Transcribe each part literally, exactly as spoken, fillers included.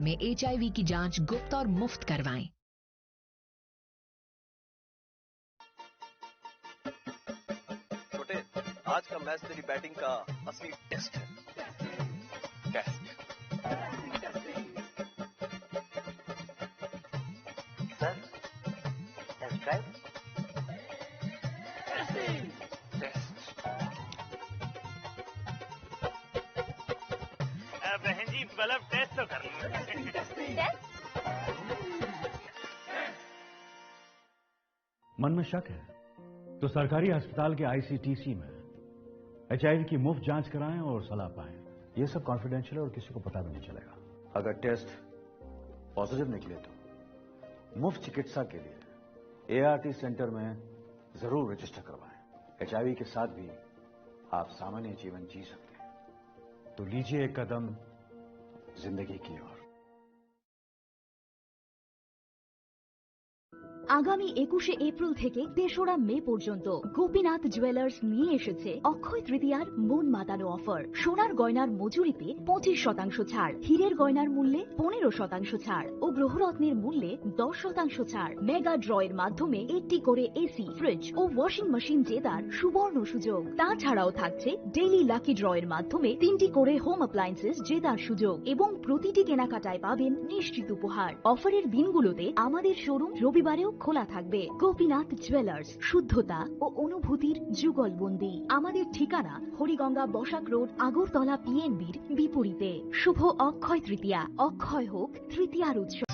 में एचआईवी की जांच गुप्त और मुफ्त करवाएं। छोटे, आज का मैच तेरी बैटिंग का असली टेस्ट है। Test. Sir, test drive? Test. अ, बहन जी, मतलब, टेस्ट तो कर लो। टेस्ट? मन में शक है तो सरकारी अस्पताल के आईसीटीसी में एचआईवी की मुफ्त जांच कराएं और सलाह पाएं। ये सब कॉन्फिडेंशियल है और किसी को पता भी नहीं चलेगा। अगर टेस्ट पॉजिटिव निकले तो मुफ्त चिकित्सा के लिए एआरटी सेंटर में जरूर रजिस्टर करवाएं। एचआईवी के साथ भी आप सामान्य जीवन जी सकते हैं। तो लीजिए एक कदम जिंदगी की ओर। আগামী একুশে এপ্রিল থেকে তেসরা মে পর্যন্ত গোপীনাথ জুয়েলার্স নিয়ে এসেছে অক্ষয় তৃতীয়ার মন মাতানো অফার। সোনার গয়নার মজুরিতে পঁচিশ শতাংশ ছাড়, হীরের গয়নার মূল্যে পনেরো শতাংশ ছাড় ও গ্রহরত্নের মূল্যে দশ শতাংশ ছাড়। মেগা ড্রয়ের মাধ্যমে একটি করে এসি, ফ্রিজ ও ওয়াশিং মেশিন জেতার সুবর্ণ সুযোগ। তাছাড়াও থাকছে ডেইলি লাকি ড্রয়ের মাধ্যমে তিনটি করে হোম অ্যাপ্লায়েন্সেস জেতার সুযোগ এবং প্রতিটি কেনাকাটায় পাবেন নিশ্চিত উপহার। অফারের দিনগুলোতে আমাদের শোরুম রবিবারেও খোলা থাকবে। গোপীনাথ জুয়েলার্স, শুদ্ধতা ও অনুভূতির যুগলবন্দি। আমাদের ঠিকানা হরিগঙ্গা বসাক রোড, আগরতলা পিএনবির বিপরীতে। শুভ অক্ষয় তৃতীয়া, অক্ষয় হোক তৃতীয়ার উৎসব।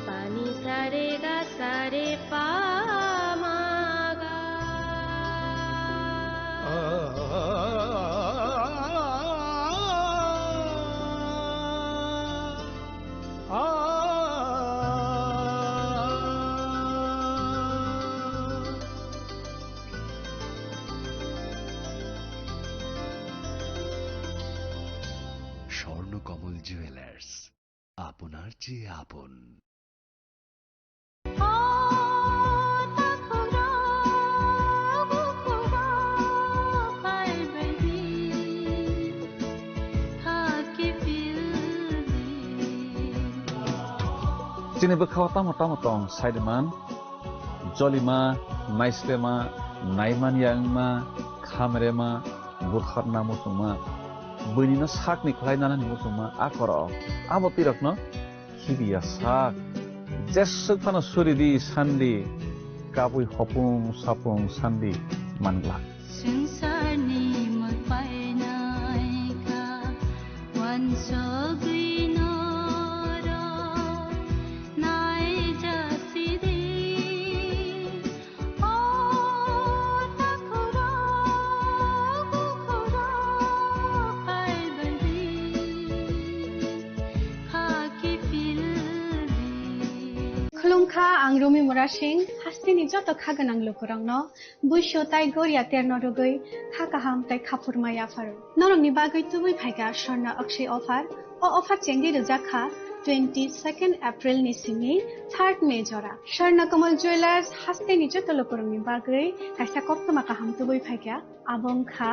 पानी सारे गा सारे पा मा गा। স্বর্ণকমল জুয়েলার্স, আপনার চেয়ে আপন। Chini bwkhao tamo tamo tong saiman, jolima, naislema, naiman yangma, khamrema, butharna muchungma, buinino sakni khlai nanani muchungma a korok. Abo twirokno khibiya sak. Jeswk phano suridi sandi, kabui hopung sapung sandi mangla. Swngcharni mwpainai kha, wansogwi norok naijasidi. O takhurok, bukhurok, phaibaidi, khaki phildi. Khulumkha, ang Rumi Murasing, hasteni joto kha gwnang lukurokno buisu tai goria terno rwgwi kha kaham tai khaphurma yapharo. Norokni bagwi tubui phaikha Swarna Akshay offer. O offer chengwi rwjak kha twenty second April ni simi third May jora. Swarna Kamal Jewellers hasteni joto lukurokni bagwi kaisa koktwma kaham tubui phaikha. Abo wngkha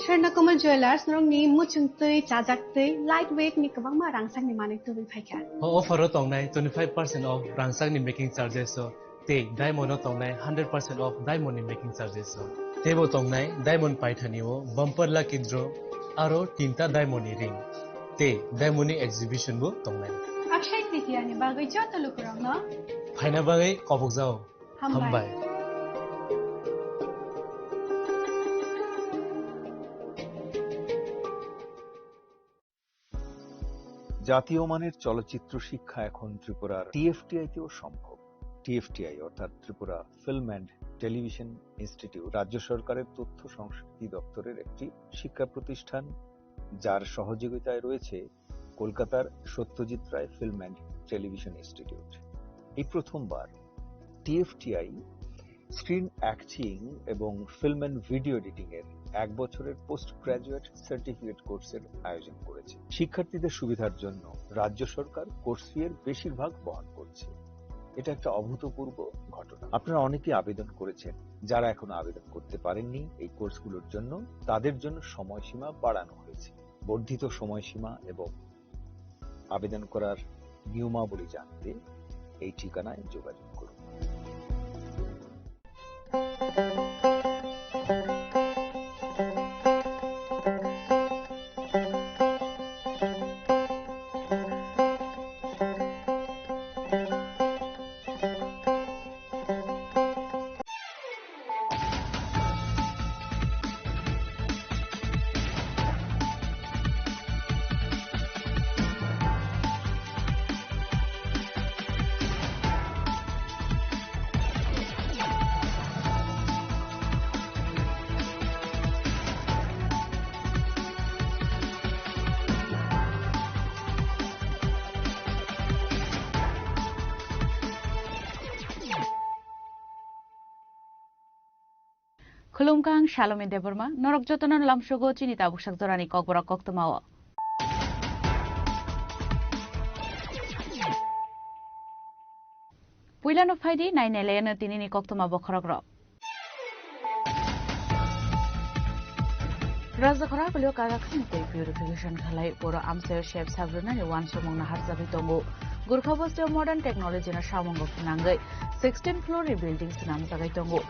Swarna Kamal Jewellers norokni muchung twi, chajak twi, light weight ni kwbangma rangchakni manwi tubui phaikha. O offer o tongnai twenty five percent off rangchakni making charges o. Tei diamond o tongnai hundred percent off diamond ni making charges o. Teibo tongnai diamond paithani o bumper lucky draw aro tinta diamond ni ring. Tei diamond ni exhibition bo tongnai. Akshay Tritiya ni bagwi joto lukurokno phaina bagwi kobokjao. Hambai. Hambai. জাতীয় মানের চলচ্চিত্র শিক্ষা এখন ত্রিপুরার টিএফটিআই তেও সম্ভব। টিএফটিআই অর্থাৎ Tripura film and television institute রাজ্য সরকারের তথ্য সংস্কৃতি দপ্তরের একটি শিক্ষা প্রতিষ্ঠান, যার সহযোগিতায় রয়েছে কলকাতার সত্যজিৎ Ray film and television institute. এই প্রথমবার টিএফটিআই স্ক্রিন অ্যাক্টিং এবং ফিল্ম অ্যান্ড ভিডিও এডিটিং এর এক বছরের পোস্ট গ্র্যাজুয়েট সার্টিফিকেট কোর্সের আয়োজন করেছে। শিক্ষার্থীদের সুবিধার জন্য রাজ্য সরকার কোর্স ফি এর বেশিরভাগ বহন করছে। এটা একটা অভূতপূর্ব ঘটনা। আপনারা অনেকেই আবেদন করেছেন, যারা এখনো আবেদন করতে পারেননি এই কোর্সগুলোর জন্য, তাদের জন্য সময়সীমা বাড়ানো হয়েছে। বর্ধিত সময়সীমা এবং আবেদন করার নিয়মাবলী জানতে এই ঠিকানায় যোগাযোগ করুন। Khulumkha, ang Salome Debbarma, norok jotono lamsogo chini tabuksak jorani kokborok koktwmao. Puilano phaidi, nainailaino tinini koktwma bokhorokrok. Rajdakhor agulio kadakhani tei purification khalai, poro amchaio sep sabrwnani uansukmung naharjagwi tongo. Gurkha bostio modern technology no samungo phnangwi sixteen floor ni building swnamjagwi tongo.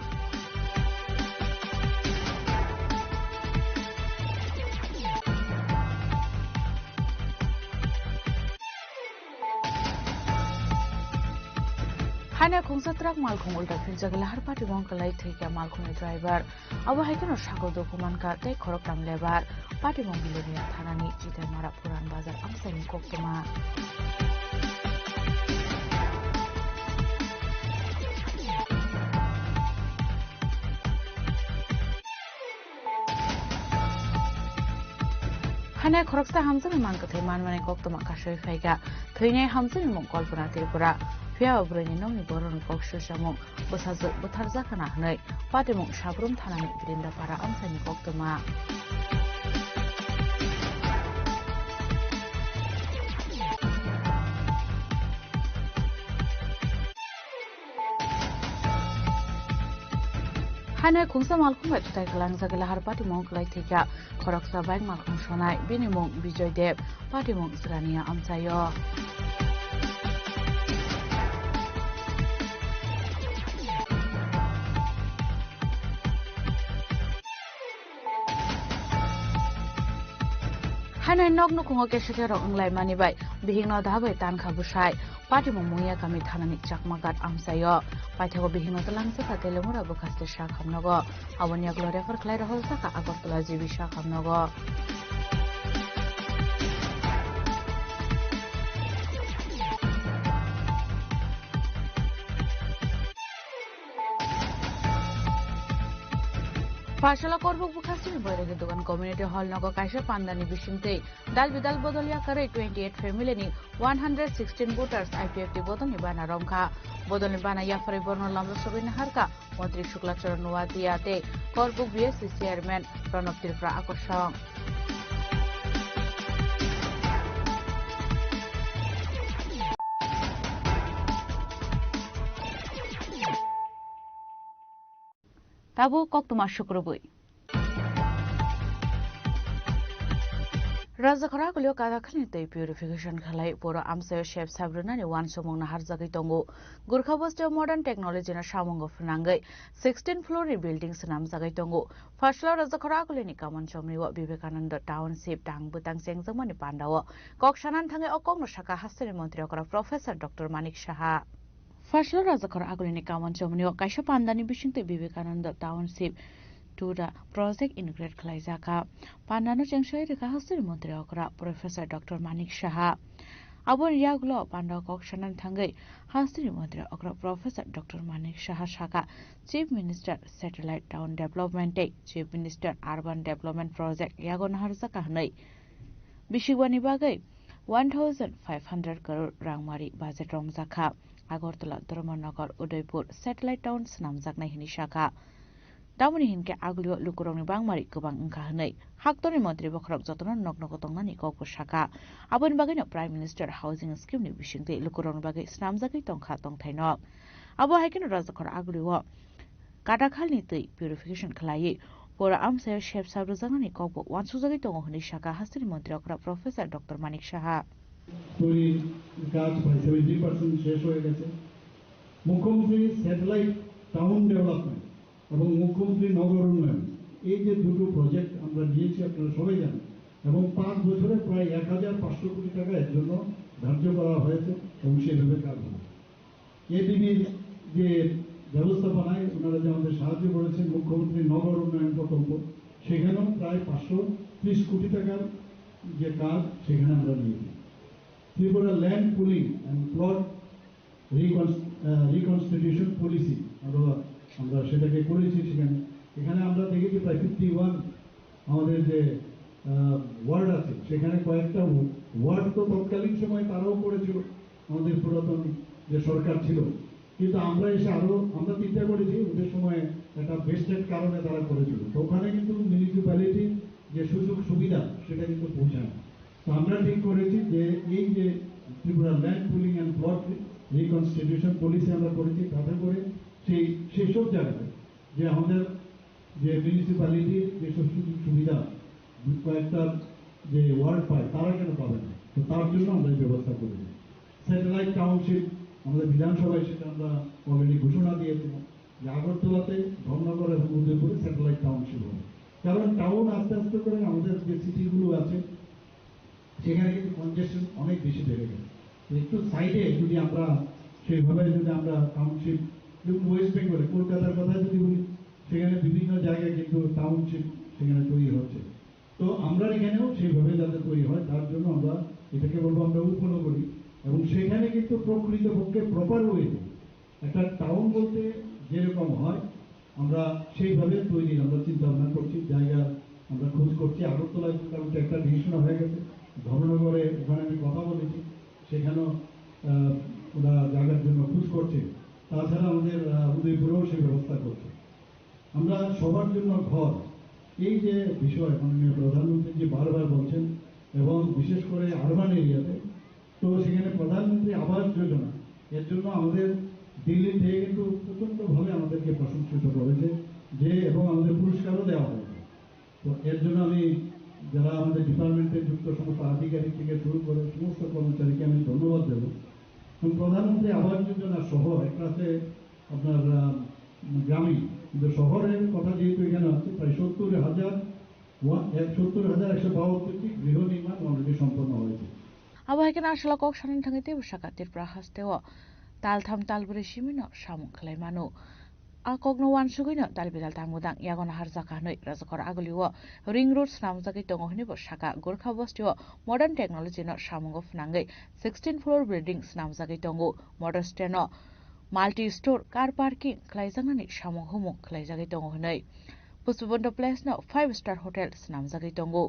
Haino khungsa truck malkhung ulta phinjagwi lahar patimung kwlai thwikha malkhungni driver. Abo hai kheno sakol doku mankha tei khoroktham lebar. Patimung Bilonia thanani Chitaimara Puran Bazar amchaini koktwma. Haino khoroksa hamjakmani mankha tei manmani koktwma kasui phaikha. Thwinai hamjakmani mung Kalpana Tripura. Phiya o bwrwini nokni borokni kok swchamung bwsajwk butharjak hwna hwnwi patimung Sabrum thanani Brindapara amchaini koktwma. Haino khungsa malkhung bai twtai kwlangjagwi lahar patimung kwlai thwikha. Khoroksa bike malkhung sonai, bini mung Bijoy Deb, patimung Srania amchaio. Haino nok nukhungo kesekhe rok wnglaimani bai bihikno dabai tankha bwsai. Patimung Mungya kami thanani Chakmaghat amchaio. Paithago bihikno twlangjakha Telemura bwkhaste sak hamnogo. Aboni yagulo refer khlai rohorjakha Agartala G B sak hamnogo. Pharsala Korbuk bwkhasteni Boiragi Dogan Community Hall nogo kaisa pandani bisingtwi dal bidal bodol yakarwi twenty eight family ni one hundred sixteen voters I P F T bodolni bana romkha. Bodolni bana yapharwi borokno lamjak sogwi naharkha Montri Shukla Charan Noatia tei Korbuk B S C chairman Pranab Tripura Akosong. Tabuk koktwma sukrubwi. Rajdakhor agulio kadakhani tei purification khalai, poro amchaio sep sabrwnani uansukmung naharjagwi tongo. Gurkha bostio modern technology no samungo phnangwi sixteen floor ni building swnamjagwi tongo. Pharsalo Rajdakhor agulini Kaman Chomrio Vivekananda Township tang bwtang chengjakmani pandao kok sanani thangwi o kokno sakha hasteni montri okra Professor Doctor Manik Saha. Pharsalo Rajdakhor agulini Kaman Chomrio kaisa pandani bisingtwi Vivekananda Township two da project inaugurate khlaijak kha. Pandano chengsawi rwkha hasteni montri okra Professor Doctor Manik Saha. Aboni yagulo pandao kok sanani thangwi hasteni montri okra Professor Doctor Manik Saha sakha, Chief Minister Satellite Town Development tei Chief Minister Urban Development Project yago naharjak kha hwnwi. Bisigwani bagwi one thousand five hundred crore rangmari budget romjak kha. Agartala, Dharmanagar, Udaipur satellite town swnamjaknai hwnwi sakha. Tamoni hinkhe agulio lukurokni bangmari kwbang wngkha hwnwi haktorni montri bokhorok jotono noknogo tongnani kokbo sakha. Aboni bagwino Prime Minister Housing Scheme ni bisingtwi lukurokni bagwi swnamjagwi tongkha tongthaino. Abo hai kheno Rajakhor agulio Kadakhalni twi purification khlaiwi pura amchaio sep sap rwjaknani kokbo uansukjagwi tongo hwnwi sakha hasteni montri okra Professor Doctor Manik Saha. তৈরির কাজ প্রায় seventy percent শেষ হয়ে গেছে। মুখ্যমন্ত্রী satellite town development এবং মুখ্যমন্ত্রী নগর উন্নয়ন, এই যে দুটো প্রজেক্ট আমরা নিয়েছি আপনারা সবাই জানেন, এবং পাঁচ বছরে প্রায় এক হাজার পাঁচশো কোটি টাকা এর জন্য ধার্য করা হয়েছে এবং সেভাবে কাজ হবে। এডিবির যে ব্যবস্থাপনায় ওনারা যে আমাদের সাহায্য করেছেন, মুখ্যমন্ত্রী নগর উন্নয়ন প্রকল্প, সেখানেও প্রায় পাঁচশো ত্রিশ কোটি টাকার যে কাজ, সেখানে আমরা নিয়েছি। Tripura land pooling and plot reconstitution policy আমরা আমরা সেটাকে করেছি। সেখানে এখানে আমরা দেখেছি প্রায় ফিফটি ওয়ান আমাদের যে ওয়ার্ড আছে, সেখানে কয়েকটা ওয়ার্ড তো তৎকালীন সময় তারাও করেছিল, আমাদের পুরাতন যে সরকার ছিল। কিন্তু আমরা এসে আরো আমরা চিন্তা করেছি, ওদের সময় একটা ভেস্টেড কারণে তারা করেছিল। তো ওখানে কিন্তু মিউনিসিপ্যালিটি যে সুযোগ সুবিধা, সেটা কিন্তু পৌঁছায় না। তো আমরা ঠিক করেছি যে এই যে Tripura land pooling and plot reconstitution policy আমরা করেছি, তাতে করে সেই সেই সব জায়গাতে যে আমাদের যে মিউনিসিপ্যালিটির যেসব সুযোগ সুবিধা কয়েকটা যে ওয়ার্ড পায়, তারা কেন পাবে না? তো তার জন্য আমরা এই ব্যবস্থা করেছি। স্যাটেলাইট টাউনশিপ আমাদের বিধানসভায় সেটা আমরা অলরেডি ঘোষণা দিয়েছিলাম যে আগরতলাতে, ধর্মনগর এবং উদয়পুরে স্যাটেলাইট টাউনশিপ হবে। কারণ টাউন আস্তে আস্তে করে আমাদের যে সিটিগুলো আছে, সেখানে কিন্তু কনজেশন অনেক বেশি বেড়ে গেছে। তো একটু সাইডে যদি আমরা সেইভাবে যদি আমরা টাউনশিপ, যেমন ওয়েস্ট বেঙ্গলে কলকাতার কথা যদি বলি, সেখানে বিভিন্ন জায়গায় কিন্তু টাউনশিপ সেখানে তৈরি হচ্ছে। তো আমরা এখানেও সেইভাবে যাতে তৈরি হয়, তার জন্য আমরা এটাকে বলবো আমরা উৎপন্ন করি। এবং সেখানে কিন্তু প্রকৃতপক্ষে প্রপার ওয়েতে একটা টাউন বলতে যেরকম হয়, আমরা সেইভাবে তৈরি, আমরা চিন্তা ভাবনা করছি, জায়গা আমরা খোঁজ করছি। আগরতলায় মোটামুটি একটা ডিসিশন হয়ে গেছে, ধর্মনগরে ওখানে আমি কথা বলেছি, সেখানেও আহ, ওরা জায়গার জন্য খোঁজ করছে। তাছাড়া আমাদের আহ, উদয়পুরেও সেই ব্যবস্থা করছে। আমরা সবার জন্য ঘর, এই যে বিষয় মাননীয় প্রধানমন্ত্রী যে বারবার বলছেন, এবং বিশেষ করে আরবান এরিয়াতে, তো সেখানে প্রধানমন্ত্রী আবাস যোজনা, এর জন্য আমাদের দিল্লি থেকে কিন্তু প্রচণ্ডভাবে আমাদেরকে প্রশংসিত করেছে যে, এবং আমাদের পুরস্কারও দেওয়া হয়েছে। তো এর জন্য আমি যারা আমাদের ডিপার্টমেন্টে যুক্ত সমস্ত আধিকারিক থেকে শুরু করে সমস্ত কর্মচারীকে আমি ধন্যবাদ দেব। এবং প্রধানমন্ত্রী আবাস যোজনা শহর একটা আছে আপনার আহ, গ্রামীণ, কিন্তু শহরের কথা যেহেতু এখানে আছে, প্রায় সত্তর হাজার ওয়া-, এক সত্তর হাজার একশো বাহাত্তরটি গৃহ নির্মাণ অলরেডি সম্পন্ন হয়েছে। Abo hai kheno aswk kok sanani thangwi teibo sakha Tripura hasteo taltham talbrwi simino samung khlai mano. A kokno uansugwino dalbidal tangmudang yago naharjakha hwnwi Rajakhor agulio ring road swnamjagwi tongo hwnwibo sakha. Gorkha bostio modern technology no samungo phnangwi sixteen floor building swnamjagwi tongo. Motor stand o multi store car parking khlaijaknani samung humung khlaijagwi tongo hwnwi Pushpabanta Place no five star hotel swnamjagwi tongo.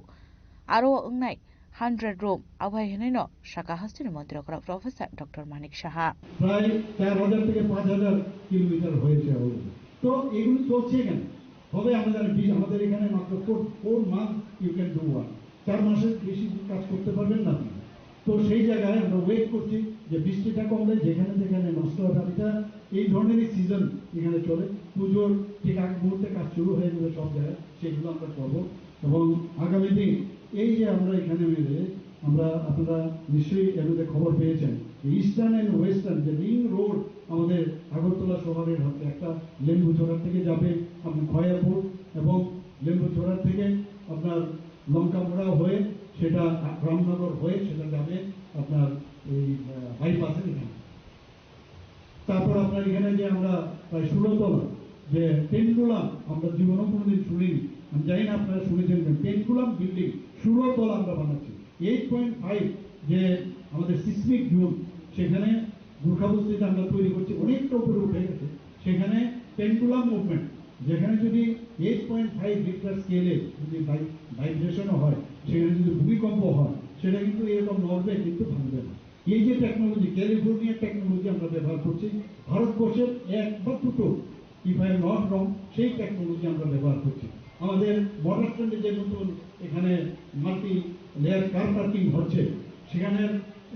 Aro wngnai hundred room, abo hai hwnwi no sakha hasteni montri okra Professor Doctor Manik Saha. প্রায় চার হাজার থেকে পাঁচ হাজার কিলোমিটার হয়েছে already। তো এগুলো চলছে কেন? হবে আমরা জানি, বিশ, আমাদের এখানে মাত্র four four month you can do work, চার মাসের বেশি কাজ করতে পারবেন না আপনি। তো সেই জায়গায় আমরা ওয়েট করছি যে বৃষ্টিটা কমলে যেখানে যেখানে নষ্ট হবে। এটা এই ধরনেরই সিজন এখানে চলে, পুজোর ঠিক আগ মুহূর্তে কাজ শুরু হয়ে যাবে সব জায়গায়, সেগুলো আমরা করব। এবং আগামী দিন এই যে আমরা এখানে মিলে আমরা, আপনারা নিশ্চয়ই এর মধ্যে খবর পেয়েছেন যে ইস্টার্ন অ্যান্ড ওয়েস্টার্ন যে রিং রোড আমাদের আগরতলা শহরের হচ্ছে একটা লেম্বুছড়া থেকে যাবে আপনার খয়ারপুর এবং লেম্বুছড়া থেকে আপনার লঙ্কামুড়া হয়ে সেটা রামনগর হয়ে সেটা যাবে আপনার এই, আহ, বাইপাসের এখানে। তারপর আপনার এখানে যে আমরা প্রায় ষোলো তলা যে পেন্ডুলাম, আমরা জীবনে কোনোদিন শুনিনি, আমি জানি না আপনারা শুনেছেন কিনা, পেন্ডুলাম বিল্ডিং ষোলো তলা আমরা বানাচ্ছি। এইট পয়েন্ট ফাইভ যে আমাদের সিসমিক জোন, সেখানে গোর্খাবস্তিতে আমরা তৈরি করছি, অনেকটা উপরে উঠে গেছে। সেখানে পেন্ডুলাম মুভমেন্ট, যেখানে যদি এইট পয়েন্ট ফাইভ রিক্টার স্কেলে যদি ভাইব্রেশনও হয়, সেখানে যদি ভূমিকম্প হয়, সেটা কিন্তু এরকম নড়বে, কিন্তু ভাঙবে না। এই যে টেকনোলজি, ক্যালিফোর্নিয়ার টেকনোলজি আমরা ব্যবহার করছি, ভারতবর্ষের একমাত্র If I am not wrong, সেই টেকনোলজি আমরা ব্যবহার করছি। আমাদের মোটর স্ট্যান্ডে যে নতুন এখানে মাল্টি লেয়ার কার পার্কিং হচ্ছে, সেখানে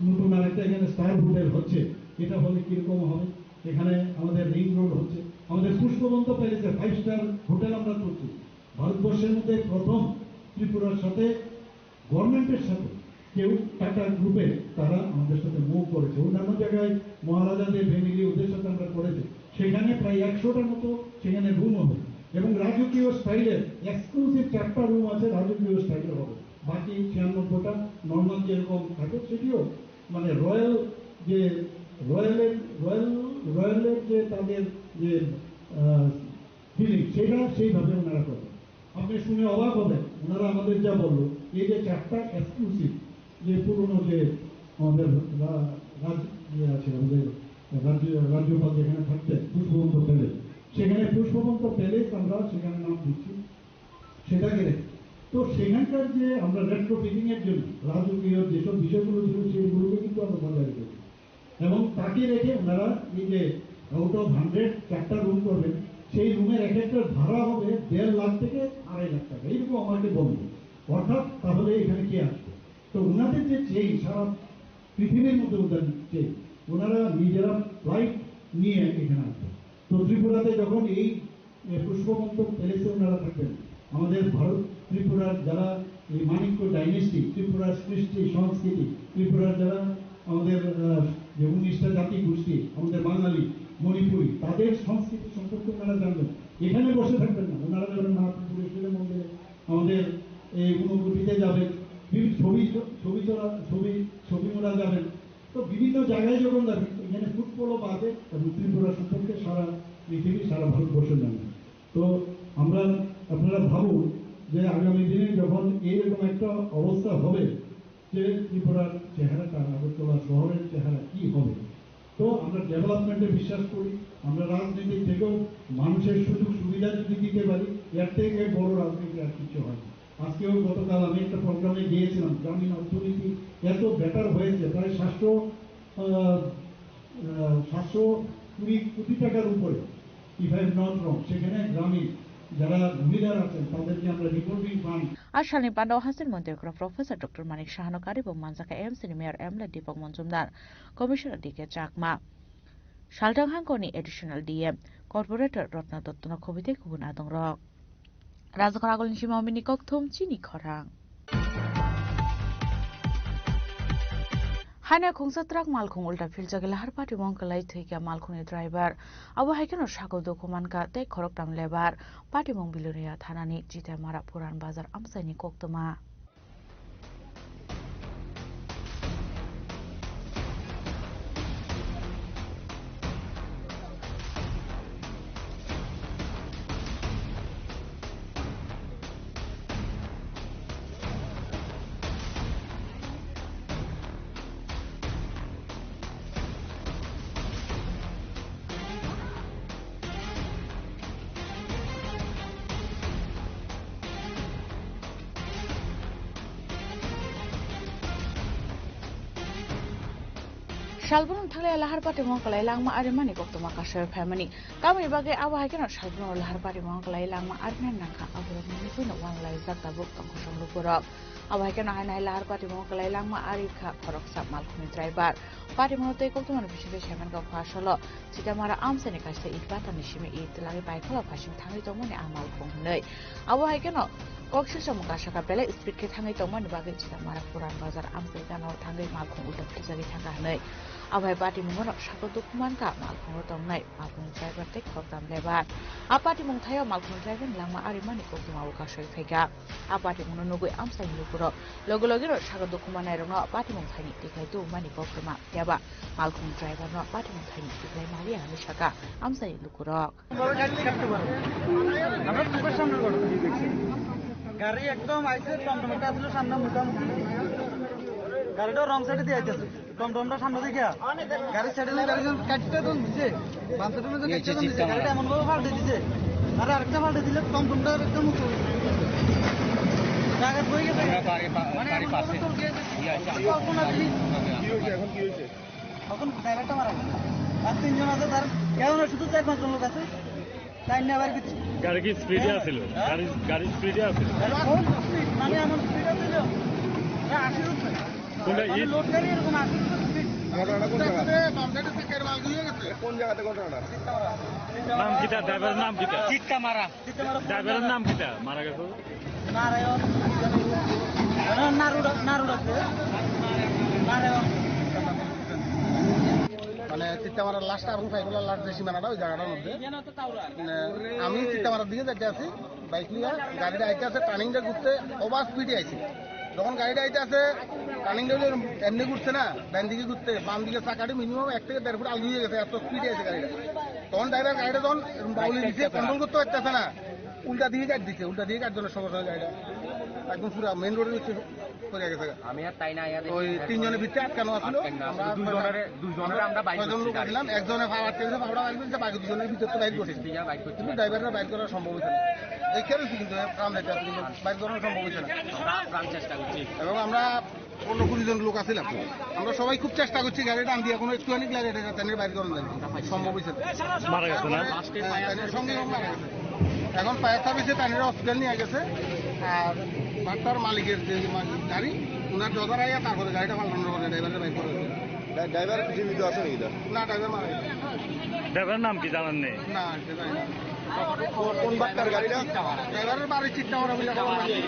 নতুন আরেকটা এখানে স্টার হোটেল হচ্ছে, এটা হলে কিরকম হবে? এখানে আমাদের রিং রোড হচ্ছে, আমাদের পুষ্পবন্ত প্যালেসে ফাইভ স্টার হোটেল আমরা করছি। ভারতবর্ষের মধ্যে প্রথম ত্রিপুরার সাথে, গভর্নমেন্টের সাথে কেউ টাটা গ্রুপে তারা আমাদের সাথে মুভ করেছে। অন্যান্য জায়গায় মহারাজাদের ফ্যামিলি, ওদের সাথে আমরা করেছি, সেখানে প্রায় একশোটার মতো সেখানে রুম হবে এবং রাজকীয় স্টাইলের এক্সক্লুসিভ চারটা রুম আছে, রাজকীয় স্টাইলের হবে। বাকি ছিয়ানব্বইটা নর্মাল যেরকম থাকে সেটিও, মানে, রয়্যাল যে রয়্যালের রয়্যাল রয়্যালের যে তাদের যে ফিলিং, সেটা সেইভাবে ওনারা করবেন। আপনি শুনে অবাক হবেন, ওনারা আমাদের যা বললো, এই যে চারটা এক্সক্লুসিভ, যে পুরনো যে আমাদের রা- রাজ ইয়ে আছে, আমাদের রাজ্য রাজ্যপাল যেখানে থাকতেন পুষ্পবন্ত প্যালেস, সেখানে পুষ্পবন্ত প্যালেস আমরা সেখানে নাম দিচ্ছি, সেটাকে রেখে। তো সেখানকার যে আমরা রেট্রোফিটিং এর জন্য রাজকীয় যেসব বিষয়গুলো ছিল, সেগুলোকে কিন্তু আমরা বজায় রেখেছি। এবং তাকে রেখে ওনারা এই যে আউট অফ হান্ড্রেড চারটা রুম করবেন, সেই রুমের এক একটার ভাড়া হবে দেড় লাখ থেকে আড়াই লাখ টাকা, এইরকম আমাকে বলবে। অর্থাৎ তাহলে এখানে কে আসবে? তো ওনাদের যে চেইন, সারা পৃথিবীর মধ্যে ওদের চেইন, ওনারা নিজেরা ফ্লাইট নিয়ে এখানে আসবে। তো ত্রিপুরাতে যখন এই এ, পুষ্পবন্ত প্যালেসে ওনারা থাকবেন। আমাদের ভারত ত্রিপুরার যারা এই মাণিক্য ডাইনেস্টি, ত্রিপুরার সৃষ্টি সংস্কৃতি, ত্রিপুরার যারা আমাদের, আহ, যে উনিশটা জাতি গোষ্ঠী, আমাদের বাঙালি, মণিপুরি, তাদের সংস্কৃতি সম্পর্কে ওনারা জানবেন। এখানে বসে থাকবেন না, ওনারা যাবেন মায়াপুর বুড়েশ্বরী মন্দিরে, আমাদের এই ঊনকোটিতে যাবেন, বিভিন্ন ছবি, ছবি তোলা, ছবি, ছবি তোলা যাবেন। তো বিভিন্ন জায়গায় যখন যাবেন, এখানে ফুটবলও বাদে এবং ত্রিপুরা সম্পর্কে সারা পৃথিবী, সারা ভারতবর্ষ জানে। তো আমরা, আপনারা ভাবুন যে আগামী দিনে যখন এইরকম একটা অবস্থা হবে, যে ত্রিপুরার চেহারাটা, আগরতলা শহরের চেহারা কি হবে। তো আমরা ডেভেলপমেন্টে বিশ্বাস করি, আমরা রাজনীতি থেকেও মানুষের সুযোগ সুবিধা যদি দিতে পারি, এর থেকে বড় রাজনীতি আর কিছু হয় না। আজকেও গতকাল আমি একটা প্রোগ্রামে গিয়েছিলাম, গ্রামীণ অর্থনীতি এত বেটার হয়েছে, প্রায় সাতশো, আহ, আহ, সাতশো কুড়ি কোটি টাকার উপরে, if I am not wrong, সেখানে গ্রামীণ যারা ভূমিদার আছেন তাদেরকে আমরা revolving fund. A salni panda o haste ni montri kwrwng Professor Doctor Manik Sahano karwi bo manjakha M C ni Mayor M L A Deepak Majumdar, Commissioner D K Chakma, Salthang Hangkor ni Additional D M, Corporator Ratna Dotto no khobwi tei kubun adongrok. Rajakhor Agulni Sima Homini kokthum chini khorang. Haino khungsa truck malkhung ulta philjagwi lahar patimung kwlai thwikha malkhungni driver. Abo hai kheno sakao dukhu mankha tei khoroktham lebar. Patimung Bilonia thanani Chitamara Puran Bazar amchaini koktwma. Salbrum thanglai lahar patimung kwlai langma arimani koktwma kasui phaimani. Tamoni bagwi abo hai kheno salbrum lahar patimung kwlai langma arina nangkha, aborokni nugwino wanlaijak tabuk tongkosong lukurok. Abo hai kheno haino hai lahar patimung kwlai langma ari kha khoroksa malkhungni driver. Patimungno tei koktwmani bisingtwi saimankha pha solo Chitamara amchaini kaisa it batarni simi it twlagwi baikhola phasing thangwi tongmani a malkhung hwnwi. Abo hai kheno kok silsa mung kasaka belai speed khe thangwi tongmani bagwi Chitamara Puran Bazar amchai gana-o thangwi malkhung ulta philjagwi thangkha hwnwi. Abo hai patimungno sakao dukhu mankha malkhungo tongnai malkhungni driver tei khoroktham lebar. A patimung thaio malkhungni driverni langma arimani koktwma o kasui phaikha. A patimungno nugwi amchaini lukurok logi logino sakao dukhu mannairokno patimung thaini tikhlai tubumani koktwma, phiyaba malkhung driverno patimung thaini tikhlai maliya hwnwi sakha amchaini lukurok. গাড়ি একদম আইছে, টমটম একটা আসলে সামনে মুখোমুখি। গাড়িটা রং সাইডে দিয়ে আইতেছে। টমটমটা সামনে দেখে গাড়ি সেটেল গাড়ি যখন কাটতে তখন দিছে, বাম সাইডের মধ্যে কাটতে তখন দিছে, গাড়িটা এমন ভাবে ফাল্টে দিছে, আর আরেকটা ফাল্টে দিলে টমটমটা আরেকটা মুখ জায়গায় পড়ে গেছে। আমরা বাড়ি পা-, মানে বাড়ির এমন ভাবে পাশে। চলছে, ইয়ে আছে, কল্পনা দিলি। কি হয়েছে এখন, কি হয়েছে? এখন ড্রাইভারটা মারা গেছে। আর তিনজন আছে, তার কেউ না, শুধু চার পাঁচজন লোক আছে। তাই না আবার কিছু। গাড়ি কি স্পিডে আছিল? গাড়ি, গাড়ি স্পিডে আছিল? কোন স্পিড? মানে এমন স্পিড আছিল? না, আশির উপরে। কোনটা মানে ইট? লোড গাড়ি এরকম আশির উপরে স্পিড। ঘটনাটা কোন জায়গাতে? বাম সাইডে সেকেন্ড মাল দিয়ে গেছে। কোন জায়গাতে ঘটনাটা? নাম কিতা? ড্রাইভারের নাম কিতা? চিত্তা মারা। ড্রাইভারের নাম কিতা? মারা গেছে? নারায়ণ। নারুডা, নারুডা। নারায়ণ। মানে চিত্তামারা লাস্ট আর উপায় গুলো লাস্ট যে সীমানাটা ওই জায়গাটার মধ্যে। মানে আমি চিত্তামারার দিকে যাইতে আছি, বাইক নিয়ে গাড়িটা আইতে আছে, টার্নিংটা ঘুরতে ওভার স্পিডে আইছি। যখন গাড়িটা আইতে আছে, টার্নিংটা হলো এমনি ঘুরছে না, ডান দিকে ঘুরতে, বাম দিকে চাকাটি মিনিমাম এক থেকে দেড় ফুট আলগা হয়ে গেছে, এত স্পিডে আছে গাড়িটা। তখন ড্রাইভার গাড়িটা যখন বাউলি দিছে, কন্ট্রোল করতে পারতেছে না, উল্টা দিকে কাট দিছে, উল্টা দিকে কাট জন্য সমস্যা হয়ে যায়। একদম পুরা মেইন রোডের নিচে পড়ে গেছে। আমি আর তাই না, আয়া দেখি ওই তিনজনের ভিতরে আটকানো আছিল। আটকানো আছিল। আমরা দুইজনের, দুইজনের আমরা বাইর ছয়জন করছি লোক গাড়ি। আছিলাম, একজনে ফাওয়ার টেবিলে ফাওয়ার বাইর করছে, বাকি দুজনের ভিতরে তো বাইর করছে। দুইজন বাইর করছি। কিন্তু ড্রাইভাররা বাইর করা সম্ভব হয়েছে না। এই কেন কিন্তু প্রাণ যাইতে আছে, কিন্তু বাইর করানো সম্ভব হয়েছে না। আমরা প্রাণ চেষ্টা করছি। এবং আমরা পনেরো কুড়ি জন লোক আছিলাম। আমরা সবাই খুব চেষ্টা করছি গাড়ি টান দিয়ে, কোনো একটুখানি গাড়ি এটা টানে বাইর করানো যায় না। সম্ভব হয়েছে না। মারা গেছে না? তারপরে, হ্যাঁ, তাদের সঙ্গে সঙ্গে মারা গেছে। এখন ফায়ার সার্ভিসে তাদের হসপিটাল নিয়ে গেছে। আর বাট্টার মালিকের যে মা-, গাড়ি, ওনার ড্রাইভার আইয়া তারপরে গাড়িটা পাল্টানোর পরে ড্রাইভারকে বাইর করা হয়েছে। ড্রাই-, ড্রাইভার জীবিত আছে নাকি তার? না, ড্রাইভার মারা গেছে। ড্রাইভারের নাম কি জানেন নি? না, এটা জানি না। কোন, কোন বাট্টার গাড়িটা? ড্রাইভারের বাড়ি চিত্তামারা বলে,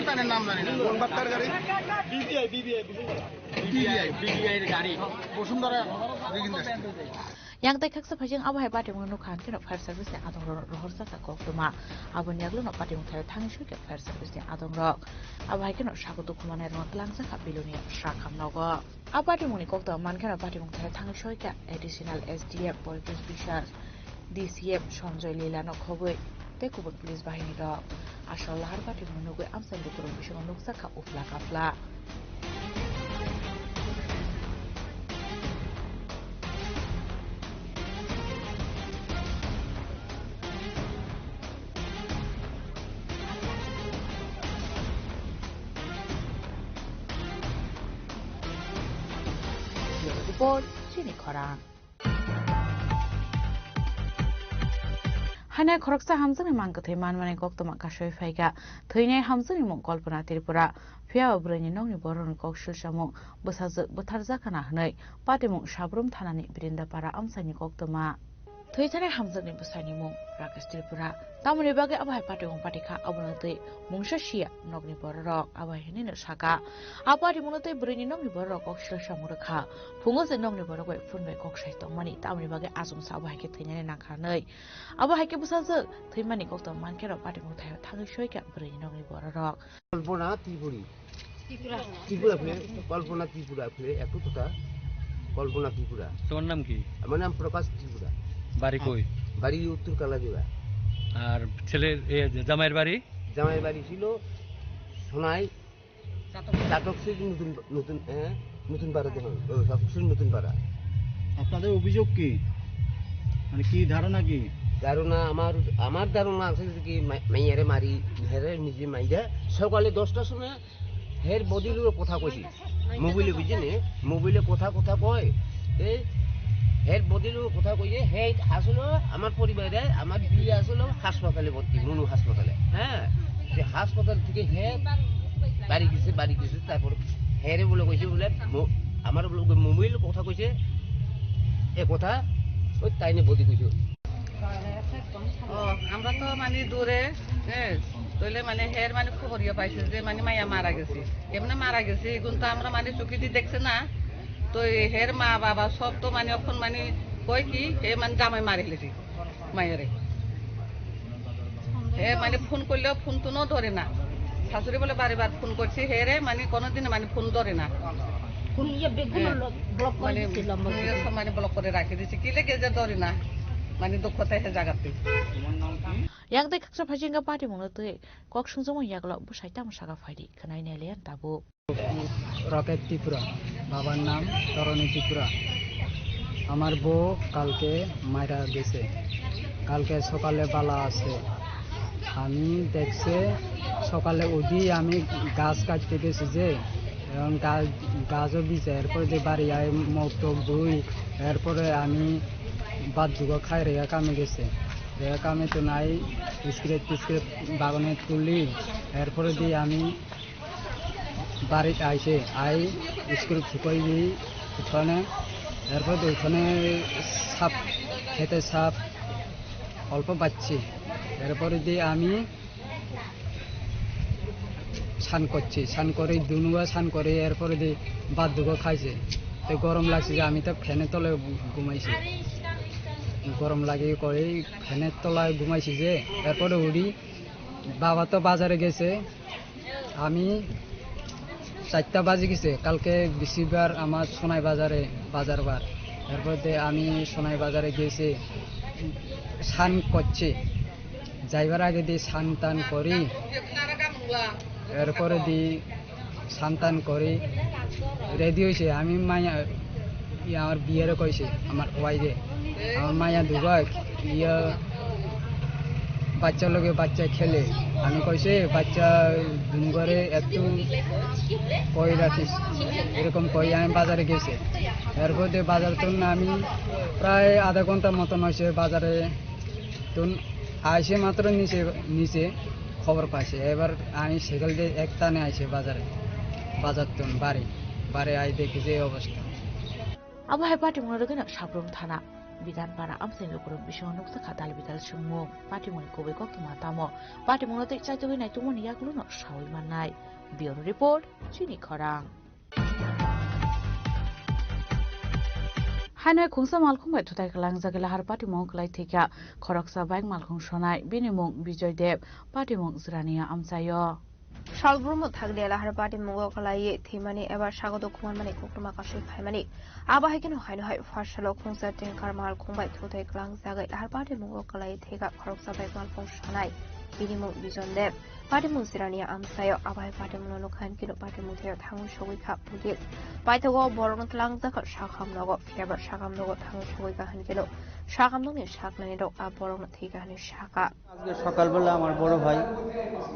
তাদের নাম জানি না। কোন বাট্টার গাড়ি? BBI, BBI, BBI. BBI, BBI এর গাড়ি। বসুন্ধরা রিগিন Das. Yang tei khaksa phaijeng abo hai patimung nukha hwnkhe no fire service ni adong rok rohor jaka koktwma. Aboni yagulo no patimung thai thangwi soi kha fire service ni adong rok. Abo hai kheno sago dukhu manai rok twlang jaka Belonia Srakham nogo. A patimung ni koktwma mankhe no patimung thai thangwi soi kha additional S D M Polkrish Biswas, D C M Sanjoy Lila no khobwi tei kubun police bahini rok. Asol lahar patimung nugwi amchaini borok bisingo nukjak kha uphla kaphla. Report, chini khorang. Hainai khoroksa hamjakni mang kwthwi manmani koktwma kasui phaikha. Thwinai hamjakni mung Kalpana Tripura. Phiya o bwrwini nokni borokni kok silsamung bwsajwk bwtharjakha na hwnwi patimung Sabrum thanani Brindapara amchaini koktwma. Thwi thanai hamjakni bwsaini mung Rakesh Tripura. Tamoni bagwi abo hai patimung patikha, abono twi mungsa siya nokni bororok, abo hai hwnwi no saka. A patimungno tei bwrwini nokni bororok kok silsamung rwkha. Phungo se nokni borok bai phone bai kok sai tongmani, tamoni bagwi achomsa abo hai khe thwinani nangkha hwnwi. Abo hai khe bwsajwk thwimani koktwma mankhe rok patimung thaio thangwi soi kha bwrwini nokni bororok. কল্পনা ত্রিপুরী। ত্রিপুরা। ত্রিপুরা ফিরে, কল্পনা ত্রিপুরা ফিরে, একটু কথা, কল্পনা ত্রিপুরা। তোমার নাম কি? আমার নাম প্রকাশ ত্রিপুরা। বাড়ি কই? বাড়ি উত্তর কালাজোড়া। আর ছেলের, এ, জামাইয়ের বাড়ি? জামাইয়ের বাড়ি ছিল সোনাই, চাটক সিং নতুন, নতুন, হ্যাঁ, নতুন পাড়া দেখুন, ও, চাটক সিং নতুন পাড়া। আপনাদের অভিযোগ কি? মানে কি ধারণা কি? ধারণা আমার, আমার ধারণা আছে যে কি মা-, মাইয়ারে মারি, হেরে নিজে মাইরা সকালে দশটার সময় হের বডির লগে কথা কইছি। মোবাইলে বুঝছেন নি? মোবাইলে কথা, কথা কয়। এ, হের বডির লগে কথা কইয়ে, হে আসলে আমার পরিবারে, আমার বিয়ে আসলে হাসপাতালে ভর্তি, মনু হাসপাতালে। হ্যাঁ? যে হাসপাতাল থেকে হে বাড়ি গেছে, বাড়ি গেছে, তারপর হেরে বলে কইছে বলে, মো-, আমার বলে মোবাইল কথা কইছে, এ কথা, ওই তাইনে বডি কইছে। ও, আমরা তো মানে দূরে, হ্যাঁ, তাইলে মানে হের মানে খবর ইয়ে পাইছে যে মানে মাইয়া মারা গেছে। এমনি মারা গেছে, এখন তো আমরা মানে চোখে দিয়ে দেখছে না। তো এই হের মা বাবা সব তো মানে এখন মানে কয় কি, হে মানে জামাই মারি ফেলেছে মাইয়ারে। হে মানে ফোন করলেও ফোন তো ধরে না। শাশুড়ি বলে বারে বার ফোন করছি, হে রে মানে কোনোদিন মানে ফোন ধরে না। ফোন ইয়ে বেগুন হ্যাঁ। ব্লক করে মানে দিয়েছিল আমরা। ফোন ইয়ে সব মানে ব্লক করে রাখে দিয়েছে। কি লেগে যে ধরে না? মানে দুঃখ থেকে জাগাতে। Yang tei khaksa phaijingga patimungno twi kok sungjakmani yagulo bwsai tamo saka phaidi khwnai nai liyan tabuk. Rocket Tripura, বাবার নাম তরণী ত্রিপুরা। আমার বউ কালকে মারা গেছে, কালকে সকালে বালা আছে। আমি দেখছে সকালে উঠি আমি গাছ কাটতে গেছি যে, এবং গাছ, গাছও ভিজে, এরপরে যে বাড়ি আয় মুখ টুক ধুই, এরপরে আমি ভাত দুগো খাই রেখে কামে গেছে। Bag আমি তো নাই, স্ক্র্যাপ টিস্ক্র্যাপ বাগানে তুলি, এরপরে দিয়ে আমি বাড়িতে আইসে, আই স্কুল ছুপাই দিই উঠোনে, এরপরে দিয়ে উঠোনে সাপ, খেতে সাপ অল্প পাচ্ছি, এরপরে দিয়ে আমি স্নান করছি, স্নান করে দুনুয়া স্নান করে এরপরে দিয়ে ভাত দুগো খাইছে। তো গরম লাগছে যে আমি তো ফ্যানের তলে ঘুমাইছি, গরম লাগে করে ফ্যানের তলায় ঘুমাইছি যে, এরপরে উঠি বাবা তো বাজারে গেছে, আমি চারটা বাজে গেছে, কালকে বৃহস্পতিবার আমার সোনাই বাজারে বাজার বার। এরপরে আমি সোনাই বাজারে গেছি, স্নান করছি, যাইবার আগে দিয়ে স্নান টান করি, এরপরে দি স্নান টান করি, রেডি হয়েছে। আমি মাইয়া, ইয়ে, আমার বিয়েরে কইছে, আমার ওয়াইফে, আমার মাইয়া দুবাই, ইয়ে, বাচ্চা লগে বাচ্চা খেলে। আমি কইছে, "বাচ্চা দুনুগরে একটু কই রাখিস।" এরকম কই আমি বাজারে গেছে। এরপরে বাজার তো আমি প্রায় আধা ঘন্টার মতন হয়েছে বাজারে তো আইসে মাত্র নিচে, নিচে খবর পাইছে। এবার আমি সাইকেল দিয়ে এক টানে আইসে বাজারে, বাজার তো বাড়ি, বাড়ি আই দেখি যে এই অবস্থা। Abo hai patimungno rwgwino Sabrum thana Bidanpara amchaini lukurok bisingo nukjakha dal bidal swngmung. Patimungni kubui koktwma tamo? Patimungno tei chaitugwi naitugmani yagulono saui mannai. Bureau Report, Chini Khorang. Haino khungsa malkhung bai thutai kwlangjak Lahar patimung kwlai thwikha khoroksa bike malkhung sonai, bini mung Bijoy Deb, patimung Jirania amchaio. Salbrum thakde Lahar patimungo kwlaiwi thwimani eba sagodo khumanmani koktwma kasui phaimani. Abo hai kheno haino hai first salo khungsa tanker malkhung bai thutai kwlangjagwi Lahar patimungo kwlaiwi thwikha khoroksa bike malkhung sonai, bini mung Bijoy Deb. Patimung Jirania amchaio, abo hai patimungno nukha hinkhe no patimung thwio thangwi sogwi kha police. Paithago borokno twlangjakha sakam nogo, phiya ba sakam nogo thangwi sogwi kha hinkhe no sakam nokni saknani rok a borokno thwikha hinwi sakha. আজকে সকালবেলা আমার বড় ভাই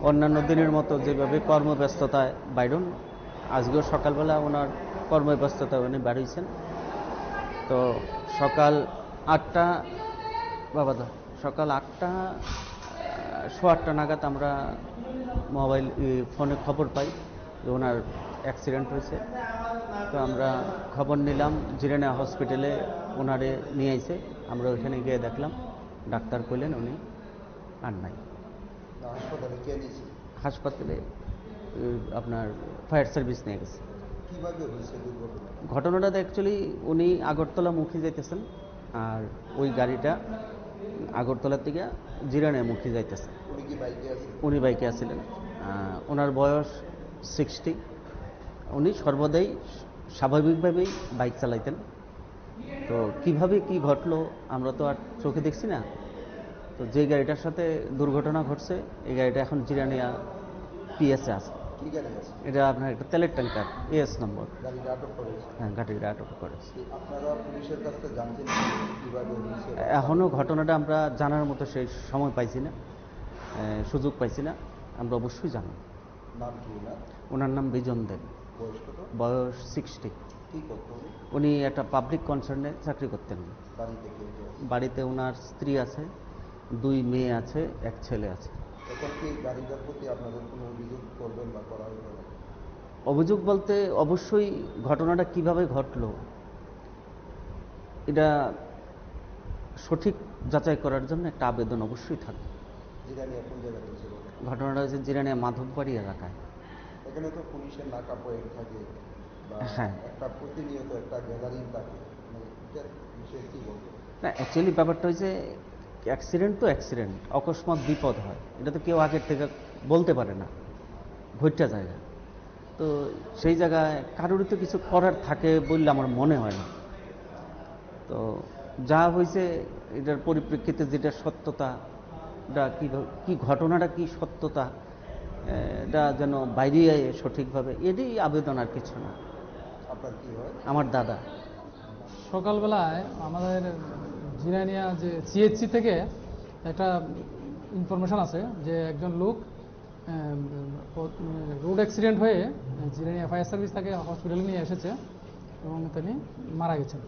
অন্যান্য দিনের মতো যেভাবে কর্মব্যস্ততায় বাইরন, আজকেও সকালবেলা ওনার কর্মব্যস্ততায় উনি বাড়িয়েছেন। তো সকাল আটটা, বাবা দা, সকাল আটটা, আহ, সোয়া আটটা নাগাদ আমরা মোবাইল, ই, ফোনে খবর পাই যে ওনার অ্যাক্সিডেন্ট হয়েছে। তো আমরা খবর নিলাম, জিরানিয়া হসপিটালে ওনারে নিয়ে আইছে। আমরা ওইখানে গিয়ে দেখলাম, ডাক্তার কইলেন উনি আর নাই। না, হাসপাতালে কে নিয়েছিল? হাসপাতালে, উম, আপনার ফায়ার সার্ভিস নিয়ে গেছে। কিভাবে হয়েছে দুর্ঘটনা? ঘটনাটা তো অ্যাকচুয়ালি উনি আগরতলা মুখী যাইতেছেন, আর ওই গাড়িটা আগরতলা থেকে জিরানিয়া মুখী যাইতেছে। উনি কি বাইকে আছেন? উনি বাইকে আছিলেন। আহ, ওনার বয়স সিক্সটি। উনি সর্বদাই স্বাভাবিকভাবেই বাইক চালাইতেন। তো কিভাবে কি ঘটলো আমরা তো আর চোখে দেখছি না। তো যে গাড়িটার সাথে দুর্ঘটনা ঘটছে, এই গাড়িটা এখন জিরানিয়া পিএসএ আছে। কি গাড়ি আছে? এটা আপনার একটা তেলের ট্যাঙ্কার, এএস নম্বর। গাড়িটা আটক করেছে? হ্যাঁ, গাড়িটা আটক করেছে। কি আপনারা পুলিশের কাছ থেকে জানছেন কিভাবে হয়েছে? এখনো ঘটনাটা আমরা জানার মতো সেই সময় পাইছি না, এ, সুযোগ পাইছি না। আমরা অবশ্যই জানাবো। নাম কি ওনার? ওনার নাম বিজন দেব। বয়স কত? বয়স সিক্সটি। কি করতো উনি? উনি একটা পাবলিক কনসার্নে চাকরি করতেন। বাড়িতে কে কে আছে? বাড়িতে ওনার স্ত্রী আছে, দুই মেয়ে আছে, এক ছেলে আছে। এখন কি গাড়িটার প্রতি আপনাদের কোনো অভিযোগ করবেন বা করা হবে না? অভিযোগ বলতে অবশ্যই ঘটনাটা কিভাবে ঘটলো, এটা সঠিক যাচাই করার জন্য একটা আবেদন অবশ্যই থাকবে। জিরানিয়া কোন জায়গাতে হয়েছে ঘটনা? ঘটনাটা হয়েছে জিরানিয়া মাধববাড়ি এলাকায়। এখানে তো পুলিশের নাকা পয়েন্ট থাকে বা হ্যাঁ। একটা প্রতিনিয়ত একটা গ্যাদারিং থাকে, মানে, এটার বিষয়ে কি বলবেন? না, অ্যাকচুয়ালি ব্যাপারটা হয়েছে, অ্যাক্সিডেন্ট তো অ্যাক্সিডেন্ট, অকস্মাৎ বিপদ হয়, এটা তো কেউ আগের থেকে বলতে পারে না, ঘটতে যায়। তো সেই জায়গায় কারোরই তো কিছু করার থাকে বললে আমার মনে হয় না। তো যা হয়েছে, এটার পরিপ্রেক্ষিতে যেটা সত্যতা, এটা কী, কী ঘটনাটা কী সত্যতা, এ, এটা যেন বাইরে আয় সঠিকভাবে, এটাই আবেদন, আর কিছু না। আপনার কি হয়? আমার দাদা। সকালবেলায় আমাদের জিরানিয়া যে সিএইচসি থেকে একটা ইনফরমেশন আছে যে একজন লোক, আহ, প-, রোড অ্যাক্সিডেন্ট হয়ে জিরানিয়া ফায়ার সার্ভিস তাকে হসপিটালে নিয়ে এসেছে এবং তিনি মারা গেছেন।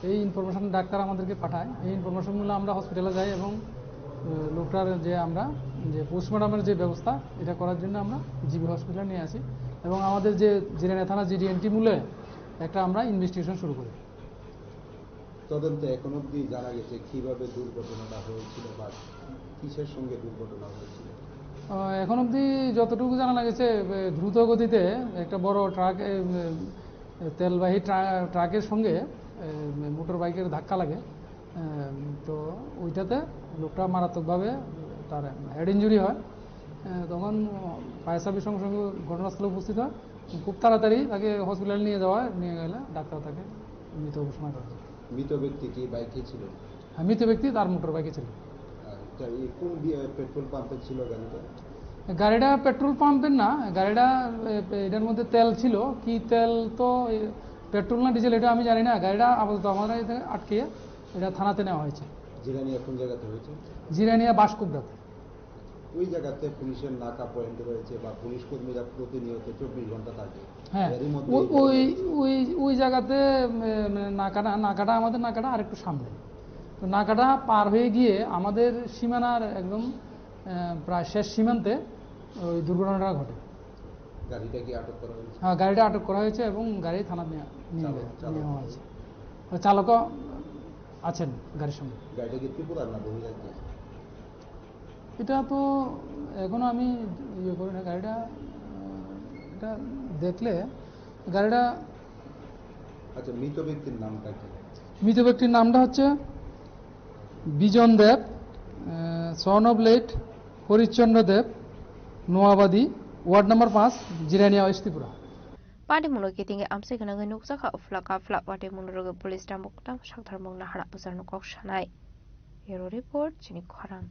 এই ইনফরমেশন ডাক্তার আমাদেরকে পাঠায়। এই ইনফরমেশনগুলো আমরা হসপিটালে যাই এবং লোকটার যে আমরা যে পোস্টমর্টমের যে ব্যবস্থা, এটা করার জন্য আমরা জিবি হসপিটালে নিয়ে আসি এবং আমাদের যে জিরানিয়া থানা জিডিএন টিম মিলে একটা আমরা ইনভেস্টিগেশন শুরু করি। তদন্তে এখন অবধি জানা গেছে কিভাবে দুর্ঘটনাটা হয়েছিল বা কিসের সঙ্গে দুর্ঘটনা হয়েছিল? আহ, এখন অবধি যতটুকু জানা গেছে, এ, দ্রুত গতিতে একটা বড় ট্রাক, এ, এ, তেলবাহী ট্রা-, ট্রাকের সঙ্গে, এ, মোটর বাইকের ধাক্কা লাগে। এ, তো ওইটাতে লোকটা মারাত্মকভাবে তার হেড ইনজুরি হয়। এ, তখন ফায়ার সার্ভিস সঙ্গে সঙ্গে ঘটনাস্থলে উপস্থিত হয়। খুব তাড়াতাড়ি তাকে হসপিটালে নিয়ে যাওয়া হয়, নিয়ে গেলে ডাক্তার তাকে মৃত ঘোষণা করে। মৃত ব্যক্তি কি বাইকে ছিল? হ্যাঁ, মৃত ব্যক্তি তার মোটর বাইকে ছিল। আচ্ছা, এই কোন বি-, পেট্রোল পাম্পে ছিল গাড়িটা? গাড়িটা পেট্রোল পাম্পের না, গাড়িটা, এ, এটার মধ্যে তেল ছিল। কি তেল, তো এ, পেট্রোল না ডিজেল, এটা আমি জানি না। গাড়িটা আপাতত আমাদের এখানে আটকে এটা থানাতে নেওয়া হয়েছে। জিরানিয়া কোন জায়গাতে হয়েছে? জিরানিয়া বাঁশকুবরাতে। ওই জায়গাতে পুলিশের নাকা পয়েন্ট রয়েছে বা পুলিশ কর্মীরা প্রতিনিয়ত চব্বিশ ঘন্টা থাকে। হ্যাঁ, এরই মধ্যে ওই এই ওই ঘটনা। ওই ওই জায়গাতে, উম, মানে, নাকাটা, নাকাটা, আমাদের নাকাটা আরেকটু সামনে। তো নাকাটা পার হয়ে গিয়ে আমাদের সীমানার একদম, আহ, প্রায় শেষ সীমান্তে ওই দুর্ঘটনাটা ঘটে। গাড়িটা কি আটক করা হয়েছে? হ্যাঁ, গাড়িটা আটক করা হয়েছে এবং গাড়ি থানাত নিয়ে নিয়ে চালক- গেছে, চালক নেওয়া কে? হয়েছে। তো চালকও আছেন গাড়ির সঙ্গে। গাড়িটা কি ত্রিপুরার না বহিরাজ্যের? এটা তো এখনো আমি ইয়ে করি না। গাড়িটা, আহ, এটা দেখলে গাড়িটা আচ্ছা, মৃত ব্যক্তির নামটা কি? মৃত ব্যক্তির নামটা হচ্ছে Bijon Deb, son of late Harishchandra Deb, Noabadi, ward number পাঁচ, Jirania, west Tripura. Pati mulo kiting amsai gwnangwi nukjakha uphla kaphla pati mulo rwgwi police rambuk tamo sakthar mung nahara bwsarno kok sanai. Bureau report, chini khorang.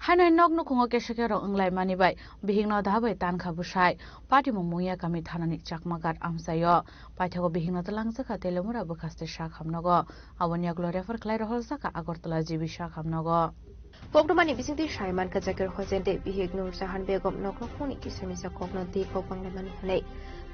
Haino nok nukhungo kesa khe rok wnglaimani bai bihikno da bai tankha bwsai. Patimung Mungya kami thanani Chakma Ghat amchaio. Paithago bihikno twlangjakha Telemura bwkhaste sak hamnogo. Aboni yagulo refer khlai rohorjakha Agartala G B sak hamnogo. Koktwmani bisingtwi sai mankha Zakir Hosen tei bihik Nur Jahan Begum nokno phone kisa misa kokno twi kok banglaimani hwnwi.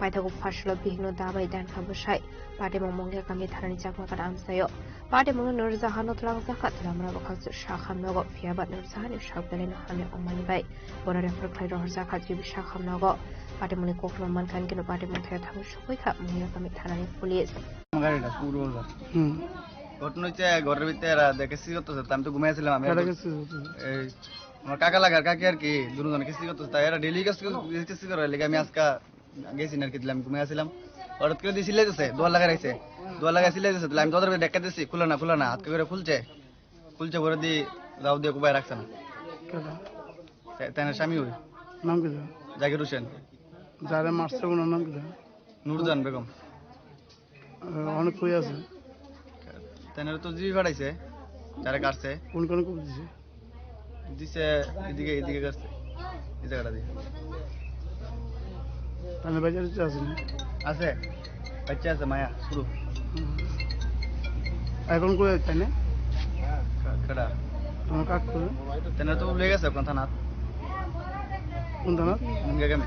Paithago pharsalo bihikno da bai tankha bwsai. Patimung Mungya kami thanani Chakma Ghat amchaio. Patimungno Nur Jahanno twlangjakha Telemura bwkhakse sak hamnogo, phiyaba Nur Jahanni sak belai no hamya wngmani bai bono refer khlai rohorjakha G B sak hamnogo. Patimungni koktwma mankha hinkhe no patimung thaya thangwi sokphaikha Mungya kami thanani police. ঘটনা হচ্ছে ঘরের ভিতরে এরা দেখে সিজ করতেছে, তো আমি তো ঘুমাইছিলাম। আমি কারা একটু- কে সিজ করতেছে? এই আমার কাকা লাগে আর কাকি আর কি, দুজনে কিস্তি করতেছে। তাই এরা ডেইলি কিস্তি করে, লেগে আমি আজকে গেছি না আর কি, দিলাম, ঘুমিয়ে আসছিলাম। হঠাৎ করে দিয়ে সিলাই দিছে, দোয়া লাগাই রাখছে। দোয়া লাগাই সিলাই দিছে, তাহলে আমি দরজার ভিতরে ডেকে দিছি, "খুলো না, খুলো না।" হাত করে খুলছে, খুলছে করে দিয়ে দাও দিয়ে কোবায় রাখছে না। কেডা? তে-, তেনার স্বামী ওই নাম কি জানো? জাকির হোসেন। যারা মারছে ওনার নাম কি জানো? নুরজান বেগম। আহ, অনেক কই আছে? তেনার তো জিবি ফাটাইছে, যারা কাটছে। কোন কোন কূপ দিছে? দিছে এদিকে, এদিকে কাটছে, এই জায়গাটা দিয়ে। তাহলে বাজারে তো আছে না? আছে, বাচ্চা আছে, মায়া, শুরু। হুম। এখন কই আছে, তাই না? কা-, কাটা। তোমার কাক কই? তেনার তো লয়ে গেছে কোন থানা? কোন থানা? মুঙ্গা গ্রামে।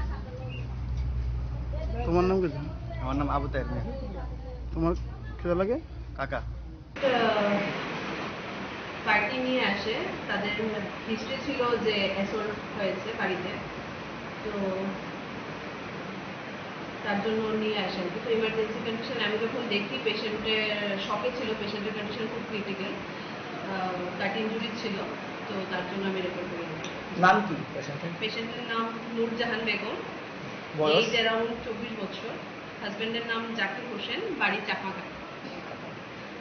তোমার নাম কি জানো? আমার নাম আবু তাহের মিয়া। তোমার কে লাগে? কাকা। পার্টি নিয়ে আসে, তাদের হিস্ট্রি ছিল যে অ্যাসল্ট হয়েছে বাড়িতে। তো তার জন্য নিয়ে আসে আর কি। তো ইমার্জেন্সি কন্ডিশন, আমি যখন দেখি পেশেন্টের শকে ছিল, পেশেন্টের কন্ডিশন খুব ক্রিটিক্যাল, কাট ইনজুরি ছিল। তো তার জন্য আমি রেফার করি আর কি। নাম কি পেশেন্টের? পেশেন্টের নাম নূরজাহান বেগম। বয়স? এজ অ্যারাউন্ড চব্বিশ বছর। হাজবেন্ডের নাম জাকির হোসেন, বাড়ি চাকমাঘাট।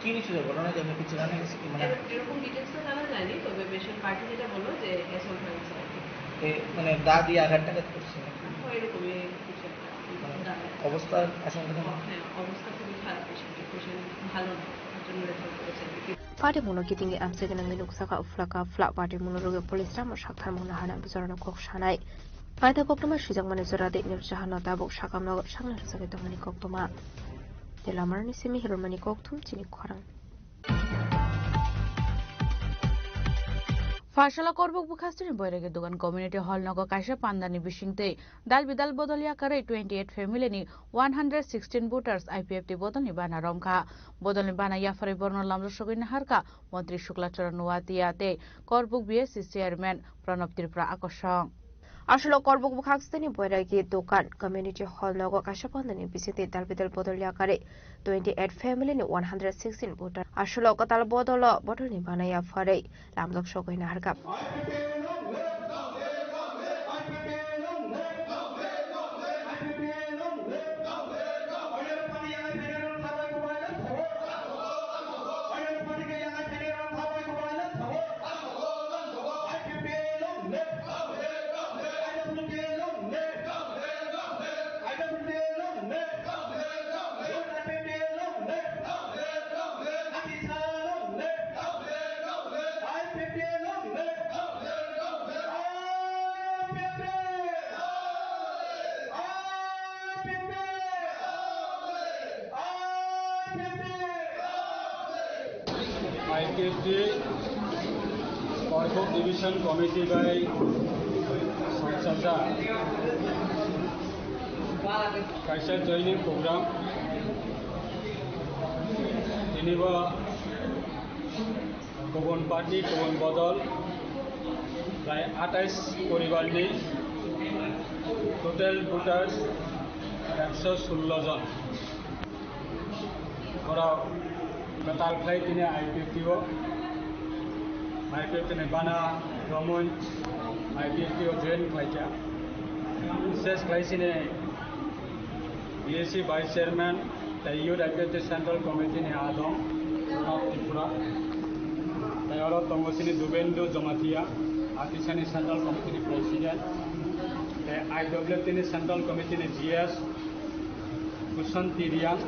কি হয়েছিল ঘটনা, যেন কিছু জানা গেছে কি? মানে এর- এরকম ডিটেলস তো জানা যায়নি, তবে পেশেন্ট পার্টি যেটা বললো যে অ্যাসল্ট হয়েছে আর কি। এ, মানে দা দিয়ে আঘাত টাঘাত করছে নাকি? হয় এরকমই কিছু একটা। মানে অবস্থা আশঙ্কাজনক? হ্যাঁ, অবস্থা খুবই খারাপ পেশেন্টের, পেশেন্ট ভালো না, তার জন্য রেফার করেছে আর কি। Patimungno kitingwi amchai gwnangwi nukjakha uphla kaphla. Patimungno rwgwi police ramo saktharmung naharna bwsarokno kok sanai. Paithago koktwma swijakmani jora tei Nur Jahanno tabuk sakamnogo sakna rwjagwi tongmani koktwma. Tei lamarokni simi hirormani kokthum chini khorang. Phaisalo Korbuk bwkhasteni Boiragi Dukan Community Hall nogo kaisa pandani bisingtwi dal bidal bodol yakarwi twenty eight family ni one hundred sixteen voters I P F T bodolni bana romkha. Bodolni bana yapharwi borokno lamjak sogwi naharkha Montri Shukla Charan Noatia tei Korbuk B S C Chairman Pranab Tripura akosong. Aswk Korbuk bwkhasteni Boiragi Dukan Community Hall nogo kaisa pandani bisingtwi dal bidal bodol yakarwi twenty eight family ni one hundred sixteen voter aswk kwtal bodolo bodolni bana yapharwi lamjak sogwi naharkha. I P F T Korbuk Division Committee bai songchajak kaisa joining program. Tini bo kubun party, kubun bodol, prai atais poribar ni total voters ekso sullo jon. Borok kwtal khlai tini I P F T o, I P F T ni bana romwi I P F T o join khlaikha. Ses khlai sini B S C Vice Chairman tei Youth I P F T Central Committee ni adong Pranab Tripura. Tei oro tongo sini Dubendu Jamatia, Atisani Central Committee ni President. Tei I W T ni Central Committee ni G S Kusanti Riang,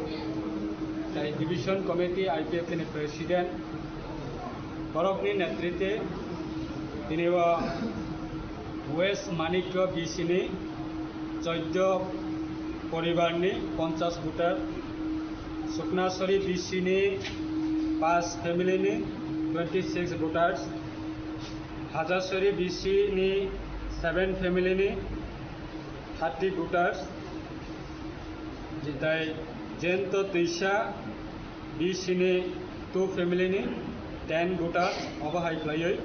tei Division Committee I P F T ni President, borokni netritwe tini o West Manikya B C ni choiddo poribar ni ponchash voter, Suknasori B C ni paanch family ni twenty six voters, Hajasori B C ni seven family ni thirty voters, tei Jento Twisa B C ni two family ni ten voters, obo hai khlaiwi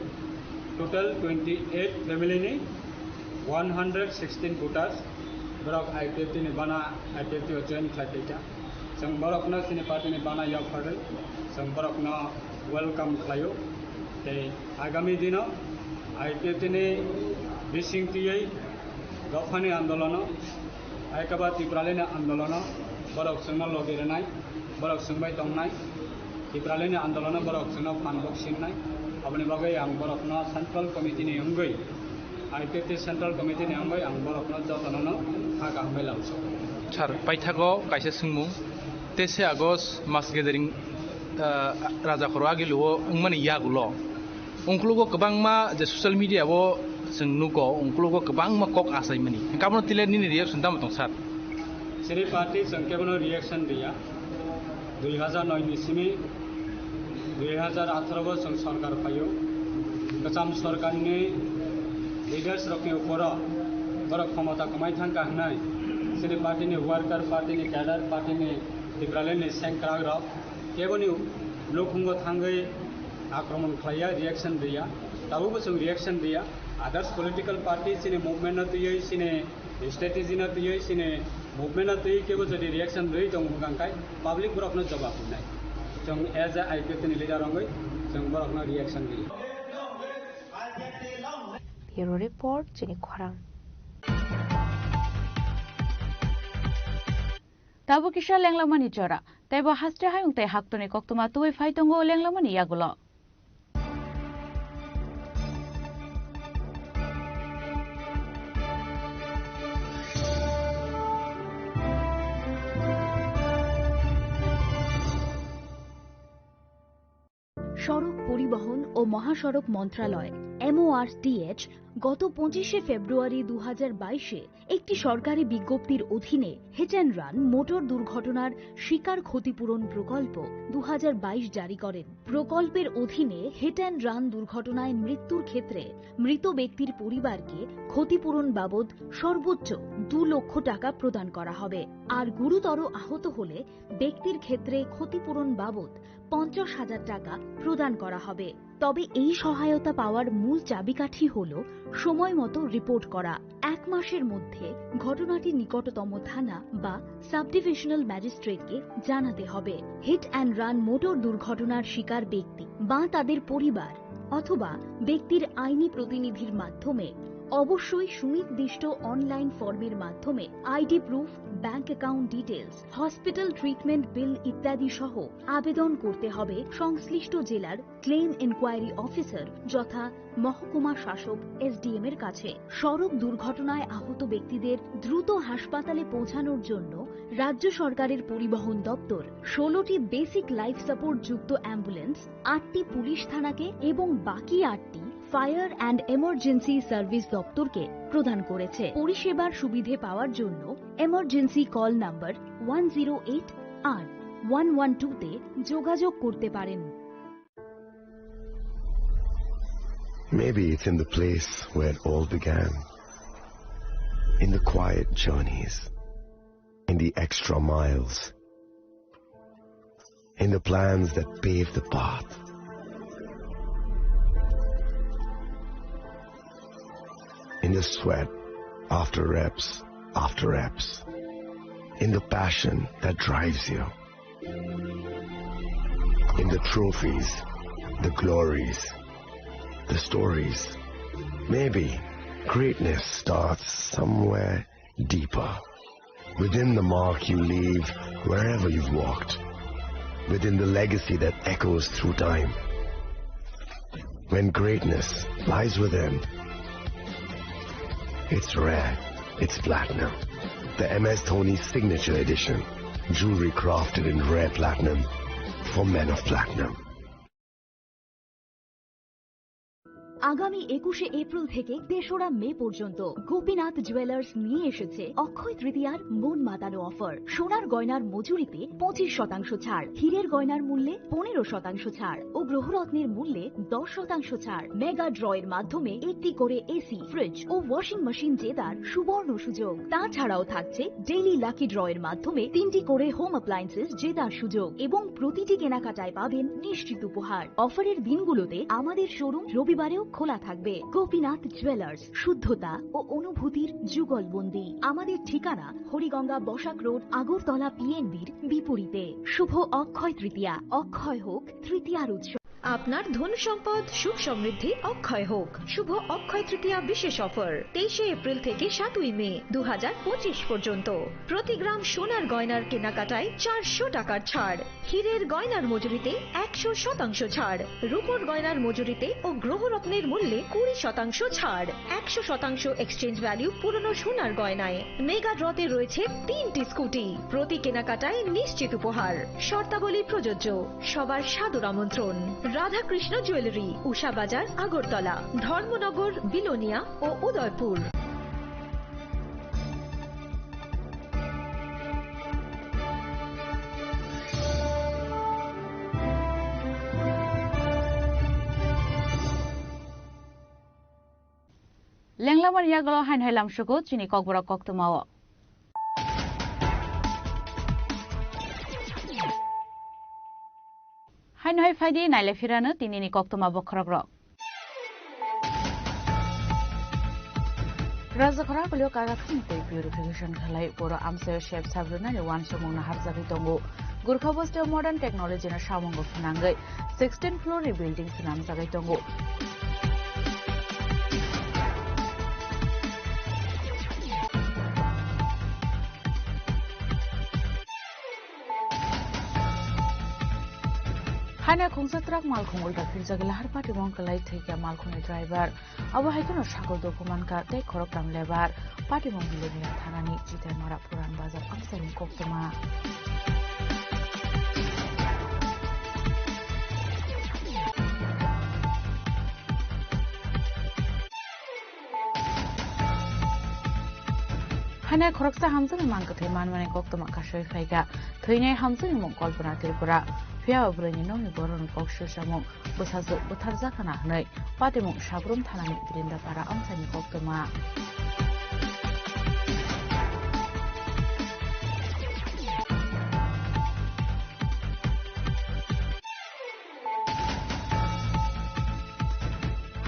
total twenty eight family ni one hundred sixteen voters borok I P F T ni bana I P F T o join khlai phaikha. Chwng borokno chini party ni bana yapharwi chwng borokno welcome khlaio. Tei agami dino I P F T ni bising twiwi dophani andolono, Aikaba Tipraland ni andolono borok chwngno logi rwnai, borok chwng bai tongnai, Tipraland ni andolono borok chwngno phan bok singnai. Aboni bagwi ang borokno Central Committee ni wngwi, I P F T Central Committee ni wngwi ang borokno jotono no kha kaham bai lamsok. Sir, paithago kaisa swngmung. Teise August mas gathering, ah, Raja Khoro Agiluo wngmani yagulo. Ungkulugo kwbangma je social media o chwng nugo, ungkulugo kwbangma kok achaimani. Hwnkhe abono tile nini reaction tamo tong, sir? Chini party chwng kebono reaction riya. Dui hajar noi ni simi dui hajar atharo bo chwng sorkar phaio. Kwcham sorkarni leaders rokni uporo borok khomota kwmai thangkha hwnwi chini party ni worker, party ni cadre, party ni Tipraland ni sengkrak rok keboni nukhungo thangwi akromon khlaiya, reaction riya. Tabukbo chwng reaction riya. Others political party chini movement no twiwi, chini strategy no twiwi, chini movement no twiwi kebo jodi reaction rwi tong hwnkha khe public borokno jawab rwnai. Chwng as a I P F T ni leader wngwi chwng borokno reaction riya. Bureau Report, chini khorang. Tabuk kisa lenglamani jora, teibo haste hayung tei haktoni koktwma tubui phai tongo lenglamani yagulo. সড়ক পরিবহন ও মহাসড়ক মন্ত্রণালয়, এমওআরটিএইচ গত পঁচিশে ফেব্রুয়ারি দু হাজার বাইশে একটি সরকারি বিজ্ঞপ্তির অধীনে হিট অ্যান্ড রান মোটর দুর্ঘটনার শিকার ক্ষতিপূরণ প্রকল্প দু হাজার বাইশ জারি করেন। প্রকল্পের অধীনে হিট অ্যান্ড রান দুর্ঘটনায় মৃত্যুর ক্ষেত্রে মৃত ব্যক্তির পরিবারকে ক্ষতিপূরণ বাবদ সর্বোচ্চ দু লক্ষ টাকা প্রদান করা হবে। আর গুরুতর আহত হলে ব্যক্তির ক্ষেত্রে ক্ষতিপূরণ বাবদ পঞ্চাশ হাজার টাকা প্রদান করা হবে। তবে এই সহায়তা পাওয়ার মূল চাবিকাঠি হল সময় মতো রিপোর্ট করা। এক মাসের মধ্যে ঘটনাটি নিকটতম থানা বা সাব ডিভিশনাল ম্যাজিস্ট্রেটকে জানাতে হবে। হিট অ্যান্ড রান মোটর দুর্ঘটনার শিকার ব্যক্তি বা তাদের পরিবার অথবা ব্যক্তির আইনি প্রতিনিধির মাধ্যমে অবশ্যই সুনির্দিষ্ট অনলাইন ফর্মের মাধ্যমে ID proof, bank account details, hospital treatment bill ইত্যাদি সহ আবেদন করতে হবে সংশ্লিষ্ট জেলার ক্লেম এনকোয়ারি অফিসার, যথা মহকুমা শাসক, এসডিএম এর কাছে। সড়ক দুর্ঘটনায় আহত ব্যক্তিদের দ্রুত হাসপাতালে পৌঁছানোর জন্য রাজ্য সরকারের পরিবহন দপ্তর ষোলোটি বেসিক লাইফ সাপোর্ট যুক্ত অ্যাম্বুলেন্স, আটটি পুলিশ থানাকে এবং বাকি আটটি ফায়ার অ্যান্ড এমার্জেন্সি সার্ভিস দপ্তরকে প্রদান করেছে। পরিষেবার সুবিধে পাওয়ার জন্য emergency call number one zero eight আর ওয়ান ওয়ান টু তে যোগাযোগ করতে পারেন। Maybe it's in the place where it all began. In the quiet journeys, in the extra miles, in the plans that pave the path, in the sweat after reps after reps, in the passion that drives you, in the trophies, the glories, the stories. Maybe greatness starts somewhere deeper. Within the mark you leave wherever you've walked. Within the legacy that echoes through time. When greatness lies within, it's rare, it's platinum. The M S Dhoni Signature Edition. Jewelry crafted in rare platinum for men of platinum. আগামী একুশে এপ্রিল থেকে তেসরা মে পর্যন্ত গোপীনাথ জুয়েলার্স নিয়ে এসেছে অক্ষয় তৃতীয়ার মন মাতানো অফার। সোনার গয়নার মজুরিতে পঁচিশ শতাংশ ছাড়, হীরের গয়নার মূল্যে পনেরো শতাংশ ছাড় ও গ্রহরত্নের মূল্যে দশ শতাংশ ছাড়। মেগা ড্র এর মাধ্যমে একটি করে এসি, ফ্রিজ ও ওয়াশিং মেশিন জেতার সুবর্ণ সুযোগ। তাছাড়াও থাকছে ডেইলি লাকি ড্র এর মাধ্যমে তিনটি করে হোম অ্যাপ্লায়েন্সেস জেতার সুযোগ এবং প্রতিটি কেনাকাটায় পাবেন নিশ্চিত উপহার। অফারের দিনগুলোতে আমাদের শোরুম রবিবারেও খোলা থাকবে। গোপীনাথ জুয়েলার্স, শুদ্ধতা ও অনুভূতির যুগলবন্দি। আমাদের ঠিকানা হরিগঙ্গা বসাক রোড, আগরতলা পিএনবির বিপরীতে। শুভ অক্ষয় তৃতীয়া, অক্ষয় হোক তৃতীয়ার উৎসব। আপনার ধন সম্পদ সুখ সমৃদ্ধি অক্ষয় হোক। শুভ অক্ষয় তৃতীয়া বিশেষ অফার, তেইশে এপ্রিল থেকে সাতই মে দু হাজার পঁচিশ পর্যন্ত। প্রতি গ্রাম সোনার গয়নার কেনাকাটায় চারশো টাকার ছাড়, হীরের গয়নার মজুরিতে একশো শতাংশ ছাড়, রূপোর গয়নার মজুরিতে ও গ্রহরত্নের মূল্যে কুড়ি শতাংশ ছাড়, একশো শতাংশ এক্সচেঞ্জ ভ্যালু পুরনো সোনার গয়নায়। মেগা ড্রতে রয়েছে তিনটি স্কুটি, প্রতি কেনাকাটায় নিশ্চিত উপহার। শর্তাবলী প্রযোজ্য। সবার সাদর আমন্ত্রণ। রাধাকৃষ্ণ জুয়েলারি, উষা বাজার, আগরতলা, ধর্মনগর, বিলোনিয়া ও Udaipur. Lenglamani yagulo haino hai lamsugo chini kokborok koktwmao. Haino hai phaidi naile phirano tinini koktwma bokhorokrok. Rajakhora kulio kagathani tei purification khalai, boro amchaio sep sabrwnani uansukmungno hapjagwi tongo. Gurkha bostio modern technology no samungo phnangwi sixteen floor ni building swnamjagwi tongo. Haino khungsa truck malkhung ulta philjagwi lahar patimung kwlai thwikha malkhungni driver. Abo hai kheno sakol dukhu mankha tei khoroktham lebar. Patimung Bilonia thanani Chitaimara Puran Bazar amchaini koktwma. Haino khoroksa hamjakni mang kwthwi manmani koktwma kasui phaikha. Thwinai hamjakni mung Kalpana Tripura. Phiya o bwrwini nokni borokni kok swsamung bwsajwk butharjak khna hwnwi patimung Sabrum thanani Brindapara amchaini koktwma.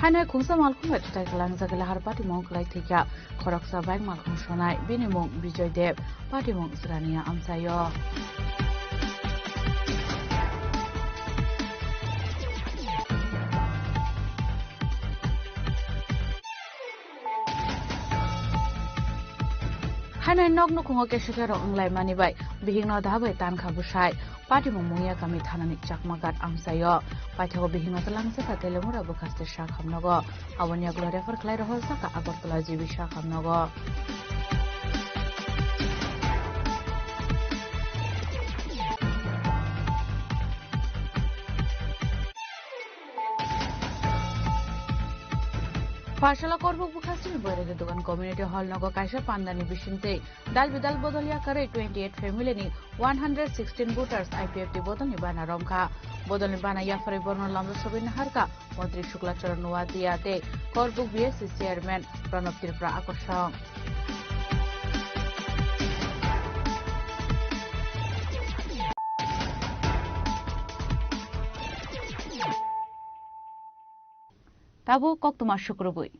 Haino khungsa malkhung bai thwtai kwlangjak lahar patimung kwlai thwikha. Khoroksa bike malkhung sonai, bini mung Bijoy Deb, patimung Srania amchaio. Haino nok nukhungo kesekhe rok wnglaimani bai bihikno dabai tankha bwsai. Patimung Mungiakami thanani Chakmaghat amchaio. Paithago bihikno twlangjakha Telemura bwkhaste sak hamnogo. Aboni yagulo refer khlai rohorjakha Agartala G B sak hamnogo. Pharsalo Korbuk bwkhasteni Boiragi Dogan Community Hall nogo kaisa pandani bisingtwi dal bidal bodol yakarwi twenty eight family ni one hundred sixteen voters I P F T bodolni bana romkha. Bodolni bana yapharwi borokno lamrwsogwi naharkha Montri Shukla Charan Noatia tei Korbuk B S C chairman Pranab Tripura Akosong. Tabuk koktwma sukrubwi.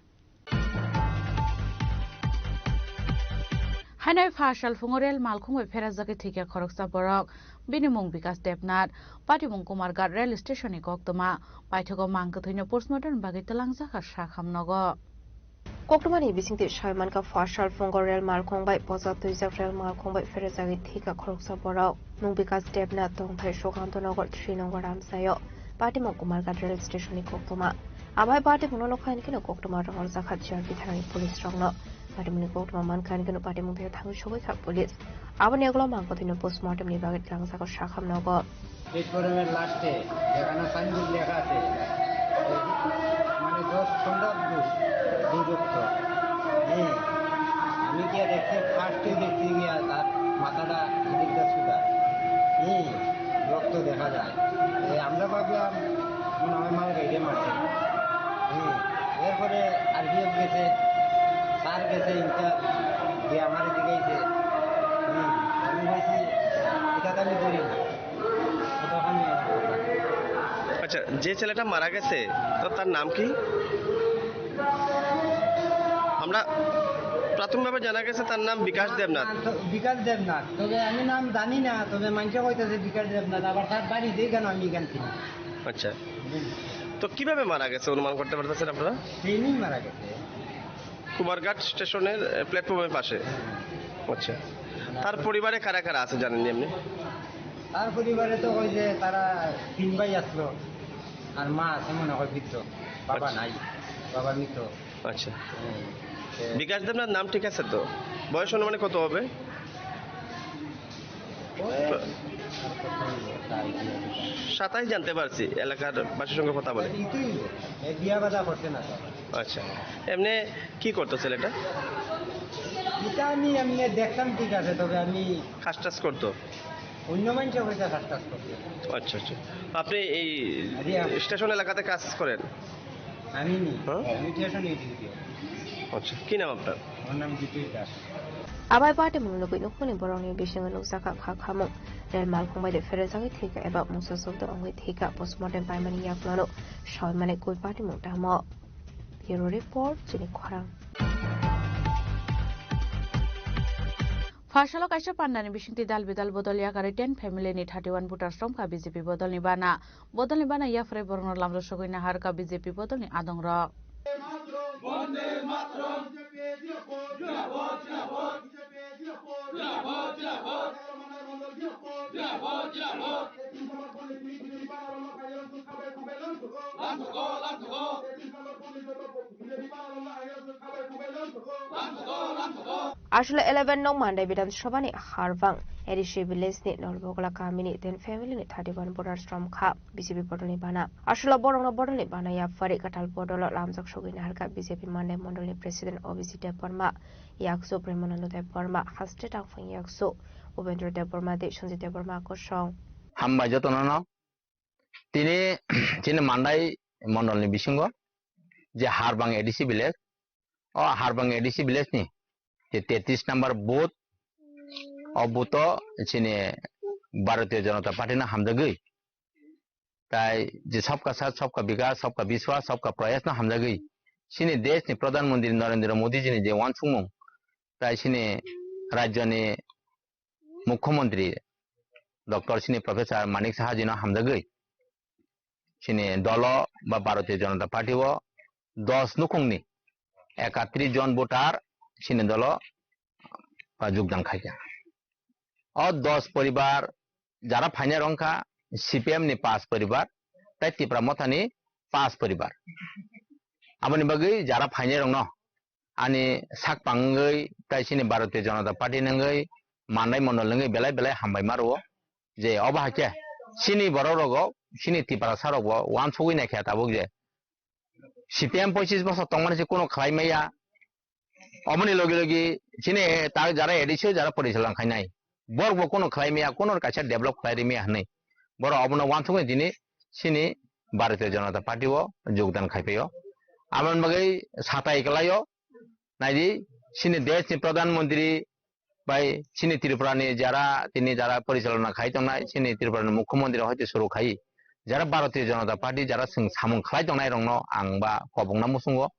Haino pha salphungo rel malkhung bai pherajagwi thwikha khoroksa borok. Bini mung Bikas Debnath, patimung Kumarghat rel station ni koktwma. Paithago mang kwthwino postmortem bagwi twlangjakha sak hamnogo. Koktwmani bisingtwi sawi mankha, pha salphungo rel malkhung bai posa twijak rel malkhung bai pherajagwi thwikha khoroksa borok. Mung Bikas Debnath, tongthai Sukanto Nagar three number amchaio. Patimung Kumarghat rel station ni koktwma. Abai patimungno nokha hinkhe koktwma rohorjakha G R P thanani police rokno. Patimungni koktwma mankha hinkhe patimung thangwi sogwi kha police. Aboni ulo mang kwthwino postmortem ni bagwi twlangjago sak hamnogo. প্ল্যাটফর্মের লাস্টে যেখানে সাইনবোর্ড লেখা আছে, মানে দশ পনেরো ফুট দূরত্ব। হ্যাঁ, আমি গিয়ে দেখছি, ফার্স্টে দেখছি গিয়া তার মাথাটা এদিকটা সুদা। হ্যাঁ, রক্ত দেখা যায়। এই আমরা ভাবলাম মনে হয় মাল গাড়িতে মারছে। হ্যাঁ, এরপরে আরপিএফ গেছে, স্যার গেছে, ইনচার্জ গিয়ে আমার এদিকে এসে, হ্যাঁ, আমি বলছি, এটা তো আমি করি না। আচ্ছা, যে ছেলেটা মারা গেছে, তো তার নাম কি? আমরা প্রাথমিকভাবে জানা গেছে তার নাম বিকাশ দেবনাথ। তো বিকাশ দেবনাথ, তবে আমি নাম জানি না, তবে মানুষে কইতেছে বিকাশ দেবনাথ, আবার তার বাড়ি যেখানে আমি এখান থেকে। আচ্ছা, তো কিভাবে মারা গেছে অনুমান করতে পারতেছেন আপনারা? ট্রেনেই মারা গেছে। কুমারঘাট স্টেশনের, এ, প্ল্যাটফর্মের পাশে। আচ্ছা, তার পরিবারে কারা কারা আছে জানেননি আপনি? তার পরিবারে তো ওই যে তারা তিন ভাই আসলো, আর মা আছে মনে হয় বৃদ্ধ, বাবা আচ্ছা। নাই, বাবা মৃত। আচ্ছা। হুম। বিকাশ দেবনাথ নাম ঠিক আছে তো? বয়স অনুমানিক কত হবে? ওই সাতাইশ জানতে পারছি, এলাকার বাসীর সঙ্গে কথা বলে। ইতুই, এ, বিয়া বাদা করছে না তো। আচ্ছা, এমনি কি করতো ছেলেটা? এটা আমি এমনি দেখতাম ঠিক আছে, তবে আমি কাজ টাজ করতো? অন্য মানুষের হয়তো কাজ টাজ করতো। আচ্ছা, আচ্ছা। আপনি এই আরে, আ- স্টেশন এলাকাতে কাজ করেন? আমি নি, হ্যাঁ? আমি স্টেশনে ডিউটি। আচ্ছা, কি নাম আপনার? আমার নাম জিতেশ Das. Abai patimung nugwi nukhungni borokni bisingo nukjakha kha khamung. Rel malkhung bai de pherejagwi thwikha eba mungsa jokdor wngwi thwikha, postmortem paimani yaklano sawi mani kwi patimung tamo. Bureau Report, Chini Khorang. Pha salo kaisa pandani bisingtwi dal bidal bodol yakarwi ten family ni thirty one voters romkha B J P bodolni bana. Bodolni bana yapharwi borokno lamrwsogwi naharkha B J P bodolni adongrok. Aswla eleven nong Mandai Bidhan Sabha ni Harbang A D C village ni Nolbogla kami ni ten family ni thirty one voters romkha B J P bodol ni bana. Aswla borok no bodol ni bana yaphari kwtal bodol o lamjak sogwi naharkha B J P Mandai mondol ni president O B C Debbarma, yaksu Premanando Debbarma, haste tangphang yaksu Ubendra Debbarma tei Sanjay Debbarma kosong. Hambai jotono no. Tini chini Mandai mondol ni bisingo je Harbang A D C village, o Harbang A D C village ni je tetris number booth, o booth o chini Bharatiya Janata Party no hamjagwi, tai je sabka saath, sabka bikas, sabka biswas, sabka prayas no hamjagwi chini desh ni Pradhan Mantri Narendra Modi ji ni je uansukmung, tai chini rajyo ni Mukhyamantri Doctor chini Professor Manik Saha ji no hamjagwi chini dolo ba Bharatiya Janata Party o dos nukhungni ekatris jon voter chini dolo, ah, jogdan khaikha. O dos poribar jara phainai rok wngkha C P M ni pas poribar tei Tipra Motha ni pas poribar. Aboni bagwi jara phainai rokno ani sak pangwi tei chini Bharatiya Janata Party nangwi Mandai mondol nangwi belai belai hambai ma rwo. Je obo hai khe chini borok rogo, chini Tiprasa rokbo uansugwi naikha tabuk je C P M pochis bosor tongmani se kuno khlai maya. Oboni logi logi chini ta jara A D C o jara porichalona khainai, borok bo kuno khlai maya, kuno kaisa develop khlai ri maya hinwi borok obono uansugwi tini chini Bharatiya Janata Party o jogdan khai phaio. Aboni bagwi satai kwlaio. Naidi, chini desh ni Pradhan Mantri bai chini Tripura ni jara tini jara porichalona khai tongnai, chini Tripura ni Mukhyamantri hoite suru khai, jara Bharatiya Janata Party jara chwng samung khlai tongnai rokno ang ba kobokna muchungo.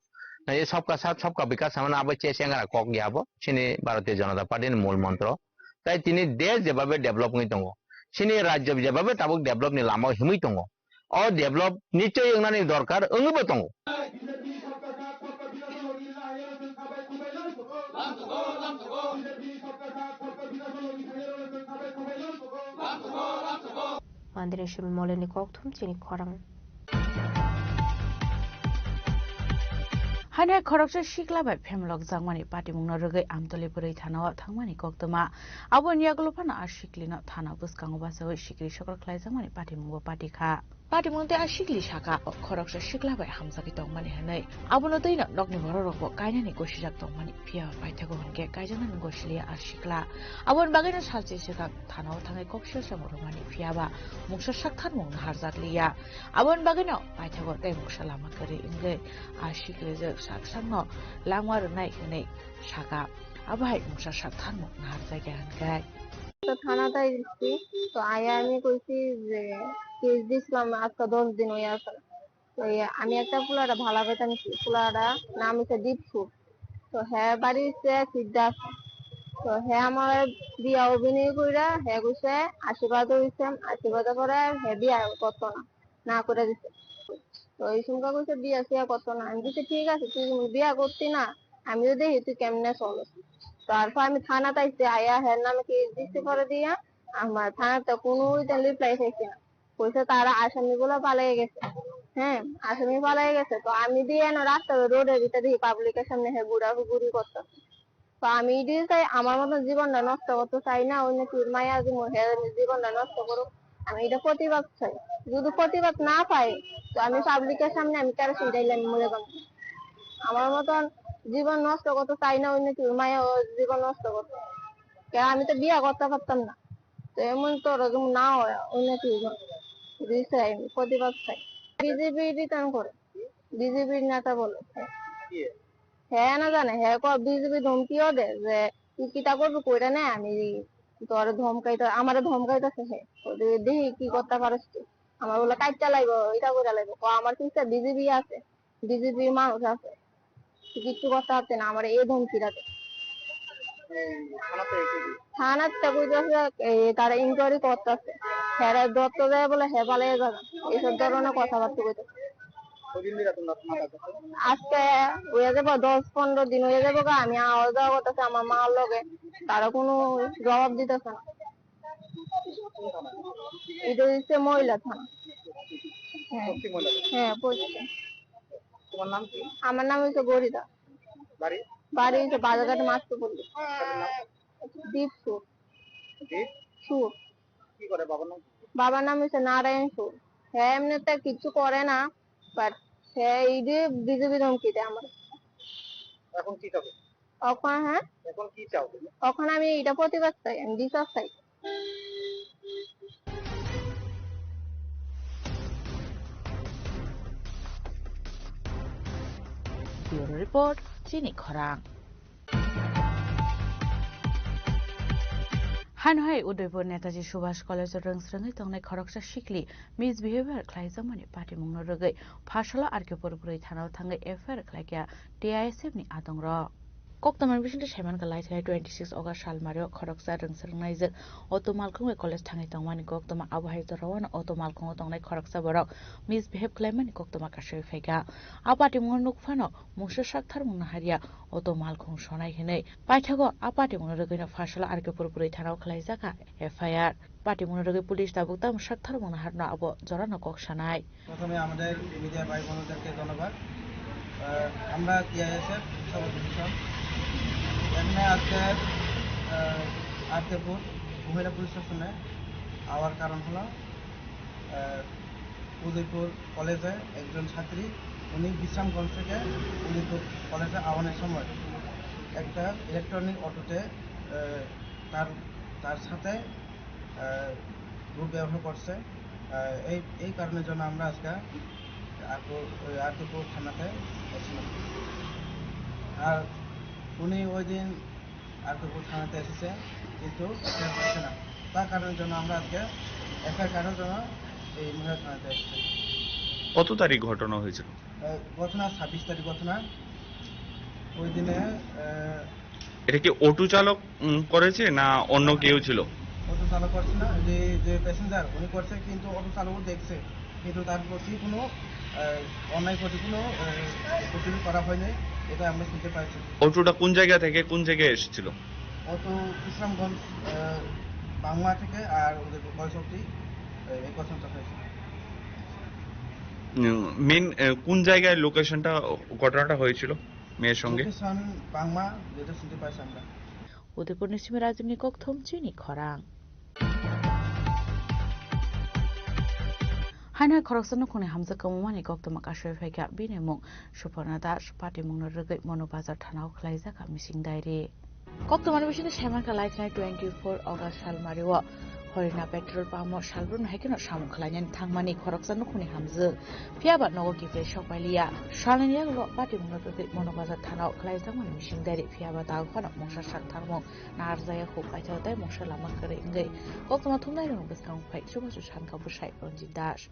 Naidi, sabka saath, sabka bikas hwnmani abo che chengra kok ya abo, chini Bharatiya Janata Party ni mul montro. Tai tini desh jebabe develop wngwi tongo, chini rajyo jebabe tabuk develop ni lama o himwi tongo, o develop nichoi wngnani dorkar wngwi bo tongo. Mandini simi moleni kokthum chini khorang. Haino hai khoroksa sikla bai phemlok jakmani patimungno rwgwi Amtoli bwrwi thanao thangmani koktwma. Aboni yagulo phano a siklino thana bwskango bachaui sikri sokol khlaijakmani patimungbo patikha. Patimung tei a sikli saka, o khoroksa sikla bai hamjagwi tongmani hwnwi. Abono twino nokni bororokbo kainani gosijak tongmani, phiya paithago hwnkhe kaijaknani gosiliya a sikla. Aboni bagwino salchi swkang thanao thangwi kok sirsa bo rwmani, phiyaba mungsa saktharmung naharjakliya. Aboni bagwino paithago tei mungsa lama kwrwi wngwi a siklijwk sak sakno langma rwnai hwnwi saka. Abo hai mungsa saktharmung naharjakya hwnkhe. তো থানাতে আইছি, তো আয়া আমি কইছি যে কেস দিছিলাম আজকে দশ দিন হয়ে আছে। তো এই আমি একটা পোলাটা ভালা পাইতাম কি, পোলাটা নাম হচ্ছে দীপু। তো হ্যাঁ বাড়ি হচ্ছে সিদ্ধার্থ। তো হ্যাঁ আমার বিয়া অভিনয় কইরা হ্যাঁ কইছে আশীর্বাদ হইছে, আশীর্বাদ করে হ্যাঁ বিয়া করতো না। না করে দিছে। তো এই সুমকা কইছে, "বিয়া সিয়া করতো না।" আমি বলছি, "ঠিক আছে, তুই যখন বিয়া করতি না, আমিও দেখি তুই কেমনে চলস।" তারপর আমি থানাত আইছি, আয়া হের নামে কেস দিছি পরে দিয়া, আমার থানাতে কোনো ওইটা রিপ্লাই পাইছি না। কইছে, "তারা আসামি বলে পালিয়ে গেছে।" হ্যাঁ, আসামি পালিয়ে গেছে। তো আমি দিয়ে এনে রাস্তা রোডের ভিতরে দেখি পাবলিকের সামনে হে ঘুরাঘুরি করতো। তো আমি এটাই চাই, আমার মতন জীবনটা নষ্ট করতে চাই না, অন্য কেউ মায়া জীবন, হে জীবনটা নষ্ট করুক, আমি এটা প্রতিবাদ চাই। যদি প্রতিবাদ না পাই, তো আমি পাবলিকের সামনে আমি কেরোসিন ঢাইলে আমি মরে যাবো। আমার মতন জীবন নষ্ট করতে চাই না, অন্য কেউ মায়া ও জীবন নষ্ট করতে। কারণ আমি তো বিয়ে করতে পারতাম না, তো এমন তোর না হয়, অন্য কেউ যদি চাই, আমি প্রতিবাদ চাই। বিজেপি রিটার্ন করে, বিজেপির নেতা বলে। হে না জানে, হে ক বিজেপি ধমকিও দে যে, "তুই কিতা করবি কইরা নে, আমি তোর ধমকাইতে, আমারে ধমকাইতেছে হে। তো দে-, দেখি কি করতে পারস তুই। আমার বলে কাইটটা লাগবো, এটা করে লাগবো।" ক আমার পিছে বিজেপি আছে, বিজেপির মানুষ আছে। তুই কিচ্ছু করতে পারতে না, আমার এই ধমকি রাখে। এই থানাতে কি কি? থানাতে কইতেছে, এ, তারা ইনকোয়ারি করতেছে। হেরা ধরতে যায় বলে হে পালিয়ে যাবে। এইসব ধরনের কথাবার্তা কইতেছে। কদিন ধরে তোমরা থানা কাজ করছো? আজকে হয়ে যাবো দশ পনেরো দিন হয়ে যাবো গা, আমি আওয়া যাওয়া করতেছি আমার মার লগে, তারা কোনো জবাব দিতেছে না। এটা হচ্ছে মহিলা থানা। হ্যাঁ। পশ্চিম মহিলা থানা। হ্যাঁ, পশ্চিম। তোমার নাম কি? আমার নাম হচ্ছে গরিদা। বাড়ি? বাড়ি হচ্ছে বাজারঘাট মাছপুকুর। দীপ সুর। দীপ? সুর। কি করে বাবার নাম? বাবার নাম হচ্ছে নারায়ণ সুর। হ্যাঁ, এমনিতে কিচ্ছু করে না, বাট হ্যাঁ, এই যে বিজেপি ধমকি দেয় আমার। এখন কি চাও? এখন, হ্যাঁ? এখন কি চাও তুমি? এখন আমি এটা প্রতিবাদ চাই, আমি বিচার চাই। Bureau Report, Chini Khorang. Hano hai Udaipur Netaji Subhash College o rwngsrwngwi tongnai khoroksa sikli misbehavior khlaijakmani patimungno rwgwi Pharsalo R K Pur Bwrwi Thana o thangwi F I R khlaikha T I S F ni adongrok. Koktwmani bisingtwi saimankha, laithai twenty six August salmario khoroksa rwngsrwngnaijak auto malkhung bai college thangwi tongmani koktwma, abo hai jorao auto malkhungo tongnai khoroksa borok misbehave khlaimani koktwma kasui phaikha. A patimungno nukphano mungsa saktharmung naharya auto malkhung sonai hinwi paithago. A patimungno rwgwino Pharsalo R K Pur Bwrwi Thana o khlaijakha F I R. Patimungno rwgwi police tabuk tamo saktharmung naharno abo jorano kok sanai. প্রথমে আমাদের মিডিয়া ভাই বোনদেরকে ধন্যবাদ। আহ, আমরা টিআইএসএফ সব অফিসার এখানে আজকে, আহ, আরকেপুর মহিলা পুলিশ স্টেশনে আওয়ার কারণ হলো, আহ, উদয়পুর কলেজে একজন ছাত্রী, উনি বিশ্রামগঞ্জ থেকে উদয়পুর কলেজে আওয়ানোর সময় একটা ইলেকট্রনিক অটোতে, আহ, তার, তার সাথে, আহ, দুর্ব্যবহার করছে। আহ, এই, এই কারণের জন্য আমরা আজকে আরকেপুর, আরকেপুর থানাতে এসেছিলাম। আর উনি ওই দিন আরকেপুর থানাতে এসেছে, কিন্তু এফআইআর করছে না। তার কারণের জন্য আমরা আজকে এফআইআর করার জন্য এই মহিলা থানাতে এসেছি। কত তারিখ ঘটনা হয়েছিল? আহ, ঘটনা ছাব্বিশ তারিখ ঘটনা। ওই দিনে, আহ, এটা কি অটো চালক, উম, করেছে না অন্য কেউ ছিল? অটো চালক করছে না, যে, যে প্যাসেঞ্জার উনি করছে, কিন্তু অটো চালকও দেখছে, কিন্তু তার প্রতি কোনো, আহ, অন্যায় প্রতি কোনো, আহ, প্রতিরোধ করা হয়নি, এটা আমরা শুনতে পাইছি। অটোটা কোন জায়গা থেকে কোন জায়গায় এসেছিল? অটো ইসলামগঞ্জ, আহ, বাংলা থেকে আর ওদের কলেজ অবধি, আহ, এই কথাটা হয়েছে। উম, মেন, আহ, কোন জায়গায় লোকেশনটা, ঘটনাটা হয়েছিল মেয়ের সঙ্গে? লোকেশন বাংলা, যেটা শুনতে পাইছি আমরা। Udaipurni simi Rajibni kokthom chini khorang. Haino hai khoroksa nukhungni hamjak kwmamani koktwma kasui phaikha, bini mung Suparna Das, patimungno rwgwi Monu Bazar thanao khlaijakha mising diary. Koktwmani bisingtwi saimankha, laithai twenty four August salmario Horina petrol pump o salbrumni hai kheno samung khlainani thangmani khoroksa nukhungni hamjak. Phiyaba nogo kiphilwi sokpailiya. Salnini yagulo patimungno rwgwi Monu Bazar thanao khlaijakmani mising diary, phiyaba tabuk phano mungsa saktharmung narjaya huk paithao tei mungsa lama kwrwi wngwi koktwma thumnairokni bwskango phai chubachu sankha bwsai Ranjit Das.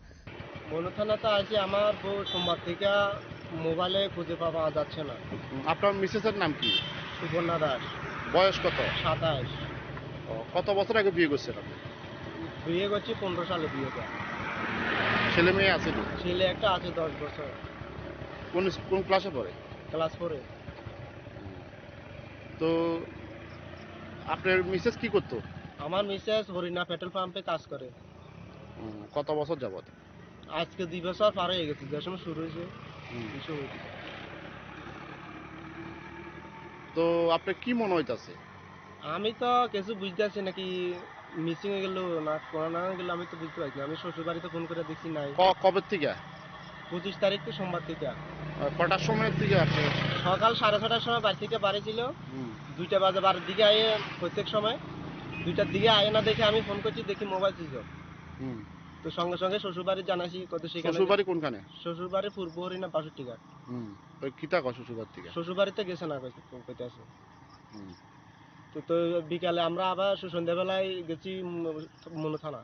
Manu থানাতে আসি, আমার বউ সোমবার থেকে মোবাইলে খুঁজে পাওয়া যাচ্ছে না। হুম, আপনার মিসেসের নাম কি? সুবর্ণা দাস। বয়স কত? সাতাশ। ও, কত বছর আগে বিয়ে করছেন আপনি? বিয়ে করছি পনেরো সালে বিয়ে করা। ছেলে মেয়ে আছে তো? ছেলে একটা আছে দশ বছর। কোন স্ক-, কোন ক্লাসে পড়ে? ক্লাস ফোরে। তো আপনার মিসেস কি করতো? আমার মিসেস হরিণা পেট্রোল পাম্পে কাজ করে। হুম, কত বছর যাবত? আজকে দুই বছর পার হয়ে গেছে, যে সময় শুরু হয়েছে, হুম। এই সময় থেকে। তো আপনার কি মনে হইতাছে? আমি তো কিছু বুঝতেছি না, কি মিসিং হয়ে গেল না কোনো না হয়ে গেল, আমি তো বুঝতে পারছি না। আমি শ্বশুর বাড়িতে ফোন করে দেখছি নাই। ক-, কবে থেকে? পঁচিশ তারিখ তো সোমবার থেকে। আহ, কটার সময় থেকে আপনি? সকাল সাড়ে ছটার সময় বাড়ি থেকে বাড়ি ছিল। হুম। দুইটা বাজে বাড়ির দিকে আয়ে প্রত্যেক সময়। দুইটার দিকে আয়ে না দেখে আমি ফোন করছি, দেখি মোবাইল সুইচ অফ। হুম। তো সঙ্গে সঙ্গে শ্বশুর বাড়ি জানাইছি, কত সেখানে শ্বশুর বাড়ি কোনখানে? শ্বশুর বাড়ি পূর্ব হরিণা বাষট্টি ঘাট। হুম। ওই কিতা কয় শ্বশুর বাড়ি থেকে? শ্বশুর বাড়িতে গেছে না, কইতে, কইতে আছে। হুম। তো, তো বিকালে আমরা আবার সু-, সন্ধ্যাবেলায় গেছি, উম, মনু থানা।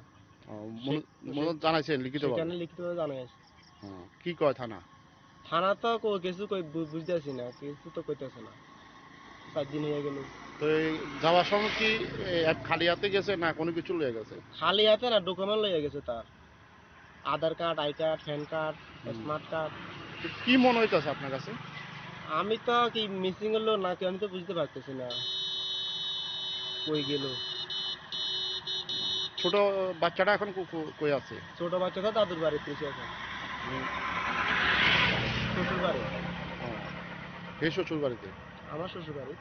ও, মনু, সে-, মনু সে-, জানাইছেন লিখিতভাবে? সেখানে লিখিতভাবে জানাই আছে। হুম। কি কয় থানা? থানা তো কো-, কিছু কই-, বু-, বুঝতে পারছি না, কিছু তো কইতেছে না। চার দিন হয়ে গেল। তো এই যাওয়ার সময় কি, এ, এক খালি হাতে গেছে না কোনো কিছু লয়ে গেছে? খালি হাতে না, ডকুমেন্ট লয়ে গেছে তার। Aadhaar card, I card, PAN card, হুম। Smart card. তো কি মনে হইতাছে আপনার কাছে? আমি তো কি মিসিং হলো নাকি আমি তো বুঝতে পারতেছি না কই গেল। ছোট বাচ্চাটা এখন কো-, কো-, কই আছে? ছোট বাচ্চাটা দাদুর বাড়িতে আছে এখন। হুম। শ্বশুর বাড়ি। ও, হে শ্বশুর বাড়িতে? Ama শ্বশুরবাড়ি।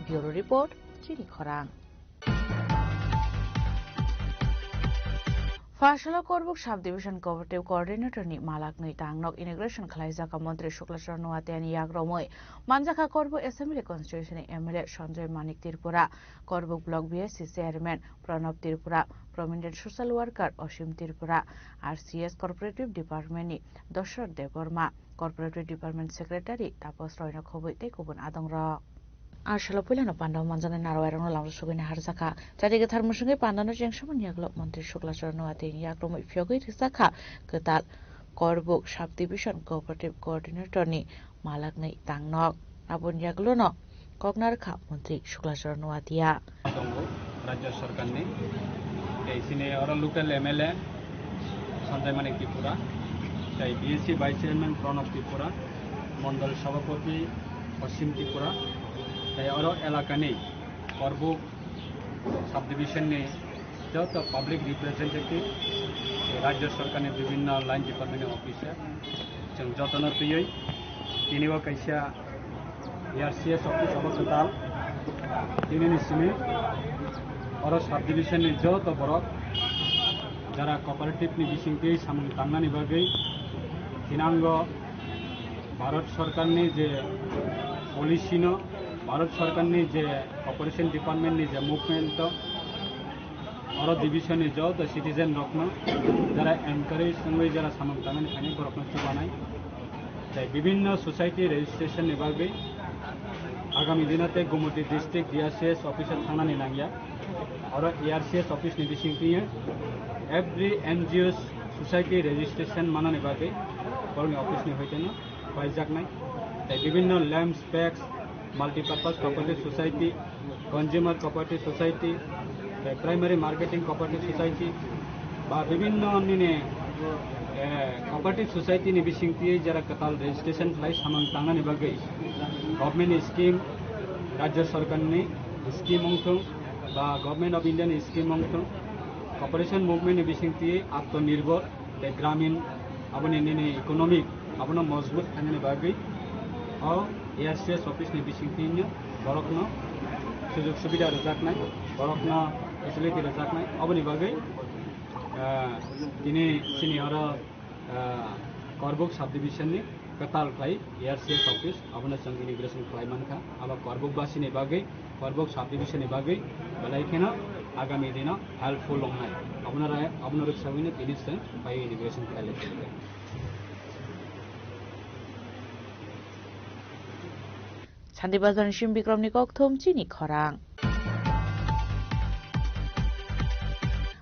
Bureau Report, Chini Khorang. Pharsalo Korbuk Subdivision Cooperative Coordinator ni malak nwi tangnok inauguration khlaijak Montri Shukla Chorno Noatia ni yakromwi manjakha Korbuk Assembly Constituency ni M L A Sanjoy Manik Tripura, Korbuk Block B S C Chairman Pranab Tripura, Prominent Social Worker Osim Tripura, R C S Cooperative Department ni Dosrot Debbarma, Cooperative Department Secretary Tapos Roy no khobwi tei kubun adongrok. Arsalo puilano pandao manjaknai narwai rokno lamro sugwini harjakha. Chati kwthar mwswngwi pandano chengsamani yagulo Montri Shukla Chorno Noatia ni yakromwi phiyogwi rwjakha kwtal Korbuk Subdivision Cooperative Coordinator ni malaknwi tangnok. Aboni yagulono koknarkha Montri Shukla Chorno Noatia. Tongo Rajya Sarkarni, tei chini oro local M L A Sanjay Manik Tripura, tei B S C Vice Chairman Pranab Tripura, Mondol Sabhapati Osim Tripura, tei oro elakani Korbuk Subdivision ni joto public representative, tei Rajya Sarkarni bibhinno line department ni officer, chwng jotono twiwi tini o kaisa A R C S office obo kwtal. Tinini simi oro subdivision ni joto borok jara cooperative ni bisingtwi samung tangnani bagwi thinango Bharat Sarkarni je policy no, Bharat Sarkarni je cooperation department ni je movement o, oro division ni joto citizen rokno jara encourage wngwi jara samung tangnani phainai borokno chubanai. Tei bibhinno society registration ni bagwi agami dino tei Gumoti district D R C S office o thangnani nangya. Oro A R C S office ni bisingtwi every N G O society registration manani bagwi borokni office ni hoiteno paijaknai. Tei bibhinno lamps, packs, multipurpose cooperative society, consumer cooperative society, tei primary marketing cooperative society, ba bibhinno nini, eh, cooperative society ni bisingtwi jera kwtal registration khlai samung tangnani bagwi government ni scheme, Rajya Sarkarni scheme wngthung, ba Government of India ni scheme wngthung, cooperation movement ni bisingtwi Atmanirbhar tei Gramin aboni nini economic abono mojbut khainani bagwi o A R C S office ni bisingtwino borokno sujog subida rwjaknai, borokno facility rwjaknai, oboni bagwi, ah, tini chini oro, ah, Korbuk subdivision ni kwtal khlai A R C S office abono chwng inauguration khlai mankha. Abo Korbuk basi ni bagwi, Korbuk subdivision ni bagwi belai kheno agami dino helpful wngnai. Abono rai-, abono rwksawi no tini chwng bai inauguration khlai lai. Sandi Bazar ni Sim Bikram ni kokthum chini khorang.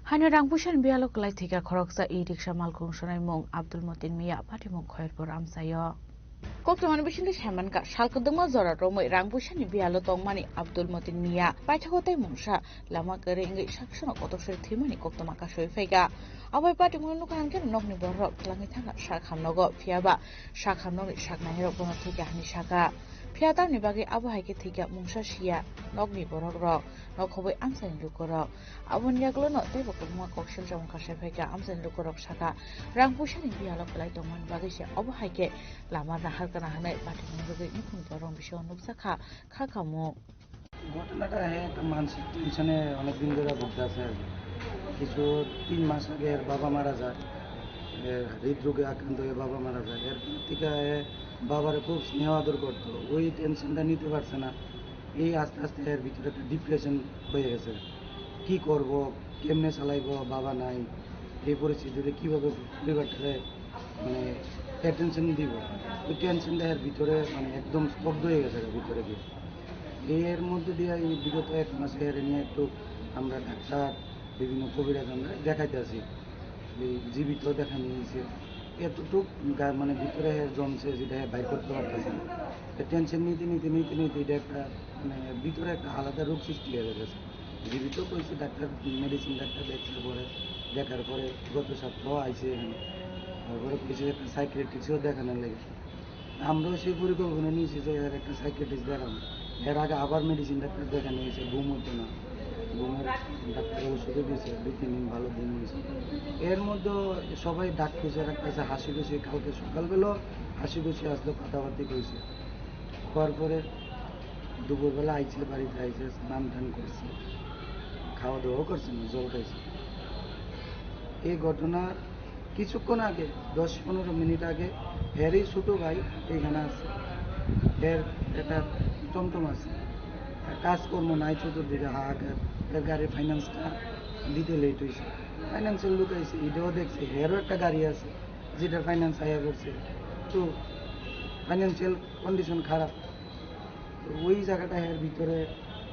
Haino rang puisa ni biyalo kwlai thwikha khoroksa e-rickshaw malkhung sonai mung Abdul Motin Miya, patimung Khairpur amchaio. Koktwmani bisingtwi saimankha, sal kwdwkma jora romwi rang puisani biyalo tongmani Abdul Motin Miya paithago tei mungsa lama kwrwi wngwi saksono kotor soi thwimani koktwma kasui phaikha. Abo bai patimungno nukha hwnkhe nokni bororok twlangwi thangkha sak hamnogo, phiyaba sak hamnokni sak nainirok bono thwikha hwnwi sakha. Phiya tamni bagwi abo hai khe thwikha mungsa siya nokni borokrok, nok khobwi amchaini lukurok. Aboni yagulono teibo kwbangma kok siljak wngkha sai phaikha. Amchaini lukurok sakha, rang puisani biyalo kwlai tongmani bagwi se obo hai khe lama nahar kana hwnwi patimung rwgwi nukhungni borok bisingo nukjakha kha kamo. ঘটনাটা, হ্যাঁ, একটা মানসিক টেনশনে অনেক দিন ধরে ভুগতে আছে আর কি। কিছু তিন মাস আগে এর বাবা মারা যায়, এ, হৃদরোগে আক্রান্ত হয়ে বাবা মারা যায়। এরপর থেকে এ বাবারে খুব স্নেহ আদর করতো, ওই টেনশনটা নিতে পারছে না। এই আস্তে আস্তে এর ভিতরে একটা ডিপ্রেশন হয়ে গেছে। কি করব, কেমনে চালাইবো, বাবা নাই, এই পরিস্থিতিতে কিভাবে পরিবারটারে মানে অ্যাটেনশন দিব, ওই টেনশনটা এর ভিতরে মানে একদম স্তব্ধ হয়ে গেছে এর ভিতরে গিয়ে। এর মধ্যে দিয়ে এই বিগত এক মাসে এর নিয়ে একটু আমরা ডাক্তার, বিভিন্ন কবিরাজ আমরা দেখাইতে আছি। এই জীবিত দেখানি হয়েছে, এতটুক গা-, মানে ভিতরে এর জমছে, যেটা এর বাইর করতে পারতেছে না। টেনশন নিতে নিতে নিতে নিতে এটা একটা মানে ভিতরে একটা আলাদা রোগ সৃষ্টি হয়ে গেছে। জীবিত কইছে ডাক্তার, মেডিসিন ডাক্তার দেখার পরে, দেখার পরে গত সপ্তাহ আইছে এখানে। তারপরে কইছে একটা সাইকিয়াট্রিস্টও দেখানোর লাগে। আমরাও সেই পরিকল্পনা নিয়েছি যে এর একটা সাইকিয়াট্রিস্ট দেখাবো। এর আগে আবার মেডিসিন ডাক্তার দেখানো হয়েছে, ঘুম হতো না। ঘুমের ডাক্তার ওষুধও দিয়েছে, দুই তিন দিন ভালো ঘুম হয়েছে। এর মধ্যে সবাই ডাক খুঁজে রাখতেছে হাসি খুশি, কালকে সকালবেলাও হাসি খুশি আসলো, কথাবার্তা কইছে। হওয়ার পরে দুপুরবেলা আইছে, বাড়িতে আইছে, স্নান টান করছে, খাওয়া দাওয়াও করছে না, জল খাইছে। এই ঘটনার কিছুক্ষণ আগে, দশ পনেরো মিনিট আগে, হেরই ছোট ভাই এখানে আছে, এর একটা টমটম আছে, আর কাজকর্ম নাই, চতুর্দিকে হাহাকার। এর গাড়ির ফাইন্যান্সটা দিতে লেট হয়েছে। ফাইন্যান্সের লোক আইছে, ইটাও দেখছে, হেরও একটা গাড়ি আছে, যেটা ফাইন্যান্স আয়া করছে। তো ফাইন্যান্সিয়াল কন্ডিশন খারাপ। তো ওই জায়গাটা এর ভিতরে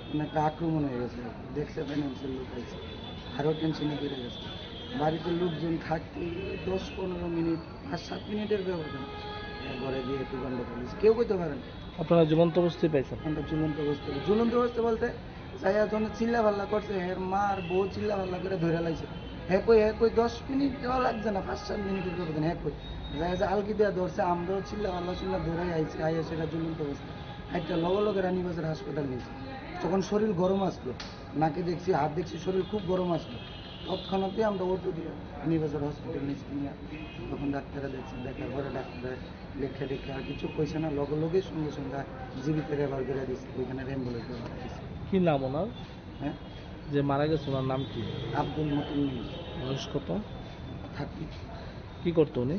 মানে একটা আক্রমণ হয়ে গেছে। দেখছে ফাইন্যান্সের লোক আইছে, আরও টেনশনে পড়ে গেছে। বাড়িতে লোকজন থাকতে দশ পনেরো মিনিট, পাঁচ সাত মিনিটের ব্যবধান, এর ঘরে দিয়ে একটু গন্ডগোল হয়েছে। কেউ কইতে পারে না। আপনারা ঝুলন্ত অবস্থায় পাইছেন? আমরা ঝুলন্ত অবস্থায়, ঝুলন্ত অবস্থা বলতে যাইয়া যখন চিল্লা পাল্লা করছে, এর মা আর বউ চিল্লা পাল্লা করে ধরে লাইছে। হে কই, হে কই, দশ মিনিট দেওয়া লাগছে না, পাঁচ সাত মিনিটের ব্যবধান। হে কই, যাইয়া যে আলকি দিয়ে ধরছে, আমরাও চিল্লা পাল্লা চিল্লা ধরে আইছি, আইয়া সেটা ঝুলন্ত অবস্থা। একটা লগে লগে রানীবাজার হাসপাতাল নিয়েছি। তখন শরীর গরম আসলো, নাকে দেখছি, হাত দেখছি, শরীর খুব গরম আসলো। তৎক্ষণাৎই আমরা অটো দিয়ে রানীবাজার হসপিটাল নিয়েছি, নিয়ে তখন ডাক্তাররা দেখছে, দেখার পরে ডাক্তাররা লেখা টেখা আর কিছু কইছে না, লগে লগে সঙ্গে সঙ্গে জীবিত রেফার করে দিছে, ওইখানে অ্যাম্বুলেন্স ব্যবহার দিছে। কি নাম ওনার? হ্যাঁ? যে মারা গেছে ওনার নাম কি? আব্দুল মতিন মিয়া। বয়স কত? থার্টি। কি করতো উনি?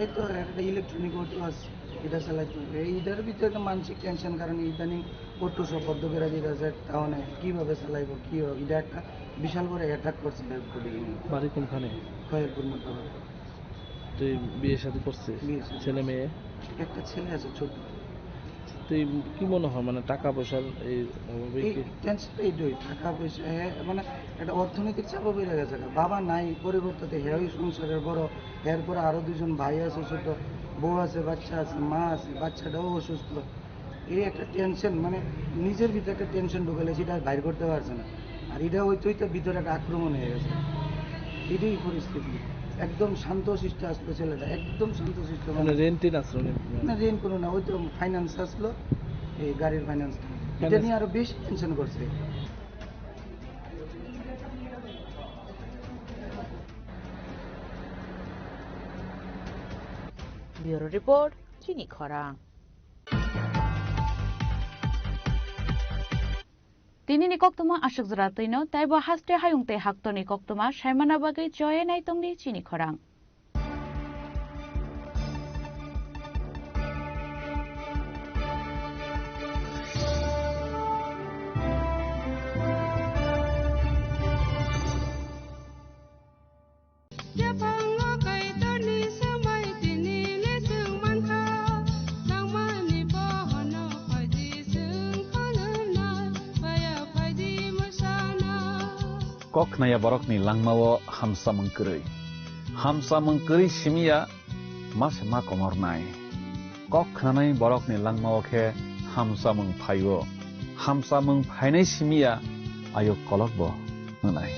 এই তো একটা ইলেকট্রনিক অটো আছে, এটা চালাইতো। এই ইটার ভিতরে তো মানসিক টেনশন, কারণ ইদানিং অটো সব বন্ধ করে দিতে আছে, তাহলে কিভাবে চালাইবো, কি হবে? এটা একটা বিশাল বড় অ্যাটাক করছে তার উপরে। বাড়ি কোনখানে? খয়েরপুর মোটামুটি। তুই বিয়ে শাদী করছিস? বিয়ে শাদী। ছেলে মেয়ে? একটা ছেলে আছে ছোট। তুই কি মনে হয়, মানে, টাকা পয়সার এই অভাবে এই কি? টেনশন এইটাই, টাকা পয়সা, হ্যাঁ, মানে, একটা অর্থনৈতিক চাপে পড়ে গেছে। বাবা নাই, পরিবর্তে তো হ্যাঁ ওই সংসারের বড়, এরপরে আরো দুজন ভাই আছে ছোট, বউ আছে, বাচ্চা আছে, মা আছে, বাচ্চাটাও অসুস্থ। এই একটা টেনশন, মানে, নিজের ভিতরে একটা টেনশন ঢুকালে সেটা বাইর করতে পারছে না। আর এটা হয়তো তো ভিতরে একটা আক্রমণ হয়ে গেছে। এটাই পরিস্থিতি। একদম শান্ত শিষ্ট আসলো ছেলেটা, একদম শান্ত শিষ্ট মানে মানুষ। ঋণ টিন আসলো নাকি? না, ঋণ কোনো না, ওই তো ফাইন্যান্স আসলো, এই গাড়ির ফাইন্যান্স। এটা ফাইন্যান্স। নিয়ে আরো বেশি টেনশন করছে। Bureau Report, Chini Khorang. Tini ni koktwma aswk jora twino, taibo haste hayung tei haktorni koktwma saimana bagwi choye naitongdi chini khorang. Yaphango Kaitorni swmai tini le chwng mankha, langmani bohono phaidi chwng kholwnai, paya phaidi mwsana. Kok khnaya borokni langmao hamsamung kwrwi. Hamsamung kwrwi simiya ma se ma komornai. Kok khnanai borokni langmao khe hamsamung phaio. Hamsamung phainai simiya ayuk kolokbo wngnai.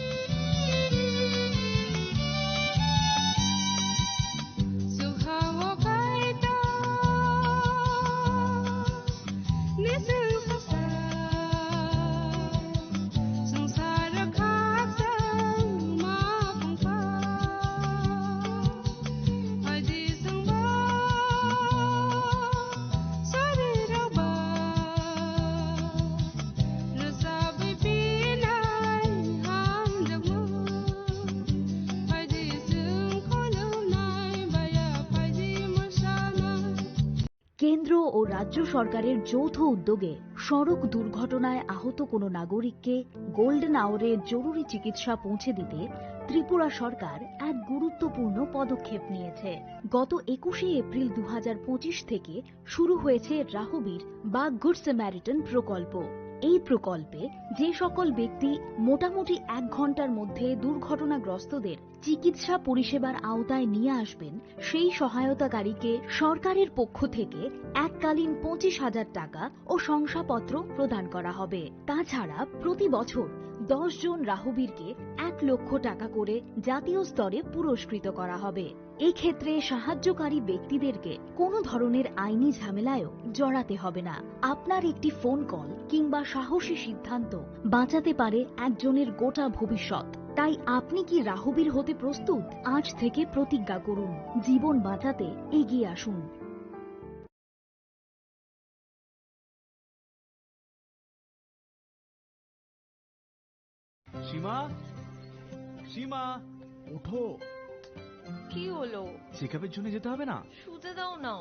কেন্দ্র ও রাজ্য সরকারের যৌথ উদ্যোগে সড়ক দুর্ঘটনায় আহত কোনো নাগরিককে গোল্ডেন আওয়ারে জরুরি চিকিৎসা পৌঁছে দিতে ত্রিপুরা সরকার এক গুরুত্বপূর্ণ পদক্ষেপ নিয়েছে। গত একুশে এপ্রিল দু হাজার পঁচিশ থেকে শুরু হয়েছে রাহবীর বা গুড স্যামারিটান প্রকল্প। এই প্রকল্পে যে সকল ব্যক্তি মোটামুটি এক ঘন্টার মধ্যে দুর্ঘটনাগ্রস্তদের চিকিৎসা পরিষেবার আওতায় নিয়ে আসবেন, সেই সহায়তাকারীকে সরকারের পক্ষ থেকে এককালীন পঁচিশ হাজার টাকা ও শংসাপত্র প্রদান করা হবে। তাছাড়া প্রতি বছর দশ জন রাহুবীরকে এক লক্ষ টাকা করে জাতীয় স্তরে পুরস্কৃত করা হবে। এই ক্ষেত্রে সাহায্যকারী ব্যক্তিদেরকে কোনো ধরনের আইনি ঝামেলায়ও জড়াতে হবে না। আপনার একটি ফোন কল কিংবা সাহসী সিদ্ধান্ত বাঁচাতে পারে একজনের গোটা ভবিষ্যৎ। তাই আপনি কি রাহুবীর হতে প্রস্তুত? আজ থেকে প্রতিজ্ঞা করুন, জীবন বাঁচাতে এগিয়ে আসুন। সীমা, সীমা, ওঠো। কি হলো? চেকআপের জন্য যেতে হবে না? শুতে দাও না।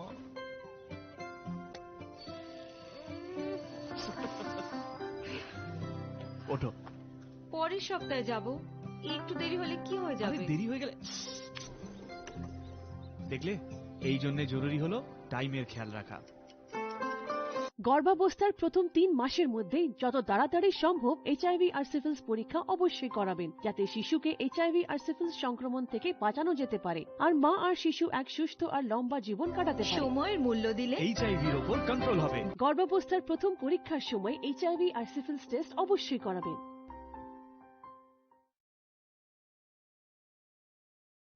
ওঠো। পরের সপ্তাহে যাব। একটু দেরি হলে কি হয়ে আরে, যাবে? দেরি হয়ে গেলে দেখলে, এই জন্য জরুরি হলো টাইমের খেয়াল রাখা। গর্ভাবস্থার প্রথম তিন মাসের মধ্যেই যত তাড়াতাড়ি সম্ভব এইচআইভি আর সিফিলিস পরীক্ষা অবশ্যই করাবেন, যাতে শিশুকে এইচআইভি আর সিফিলিস সংক্রমণ থেকে বাঁচানো যেতে পারে আর মা আর শিশু এক সুস্থ আর লম্বা জীবন কাটাতে পারে। সময়ের মূল্য দিলে এইচআইভির ওপর কন্ট্রোল হবে। গর্ভাবস্থার প্রথম পরীক্ষার সময় এইচআইভি আর সিফিলিস টেস্ট অবশ্যই করাবেন।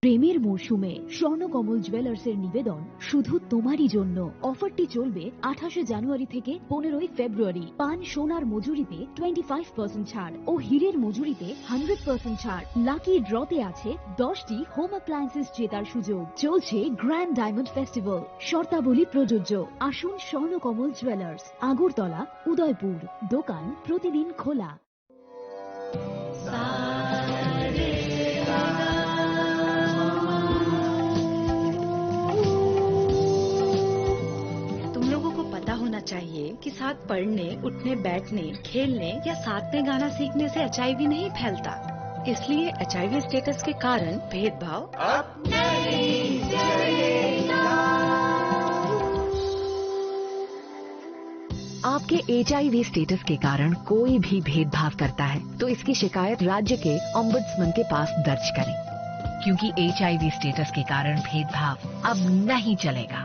প্রেমের মরশুমে স্বর্ণকমল জুয়েলার্সের নিবেদন শুধু তোমারই জন্য। অফারটি চলবে আঠাশে জানুয়ারি থেকে পনেরোই ফেব্রুয়ারি। পান সোনার মজুরিতে টোয়েন্টি ফাইভ পার্সেন্ট ছাড় ও হীরের মজুরিতে হান্ড্রেড পার্সেন্ট ছাড়। লাকি ড্রতে আছে দশটি হোম অ্যাপ্লায়েন্সেস জেতার সুযোগ। চলছে গ্র্যান্ড ডায়মন্ড ফেস্টিভ্যাল, শর্তাবলী প্রযোজ্য। আসুন স্বর্ণকমল জুয়েলার্স, আগরতলা, উদয়পুর। দোকান প্রতিদিন খোলা। तुम लोगों को पता होना चाहिए कि साथ पढ़ने, उठने, बैठने, खेलने या साथ में गाना सीखने से एचआईवी नहीं फैलता। इसलिए एचआईवी स्टेटस के कारण भेदभाव अब नहीं चलेगा। आपके एचआईवी स्टेटस के कारण कोई भी भेदभाव करता है, तो इसकी शिकायत राज्य के ओम्बुड्समैन के पास दर्ज करें, क्योंकि एचआईवी स्टेटस के कारण भेदभाव अब नहीं चलेगा।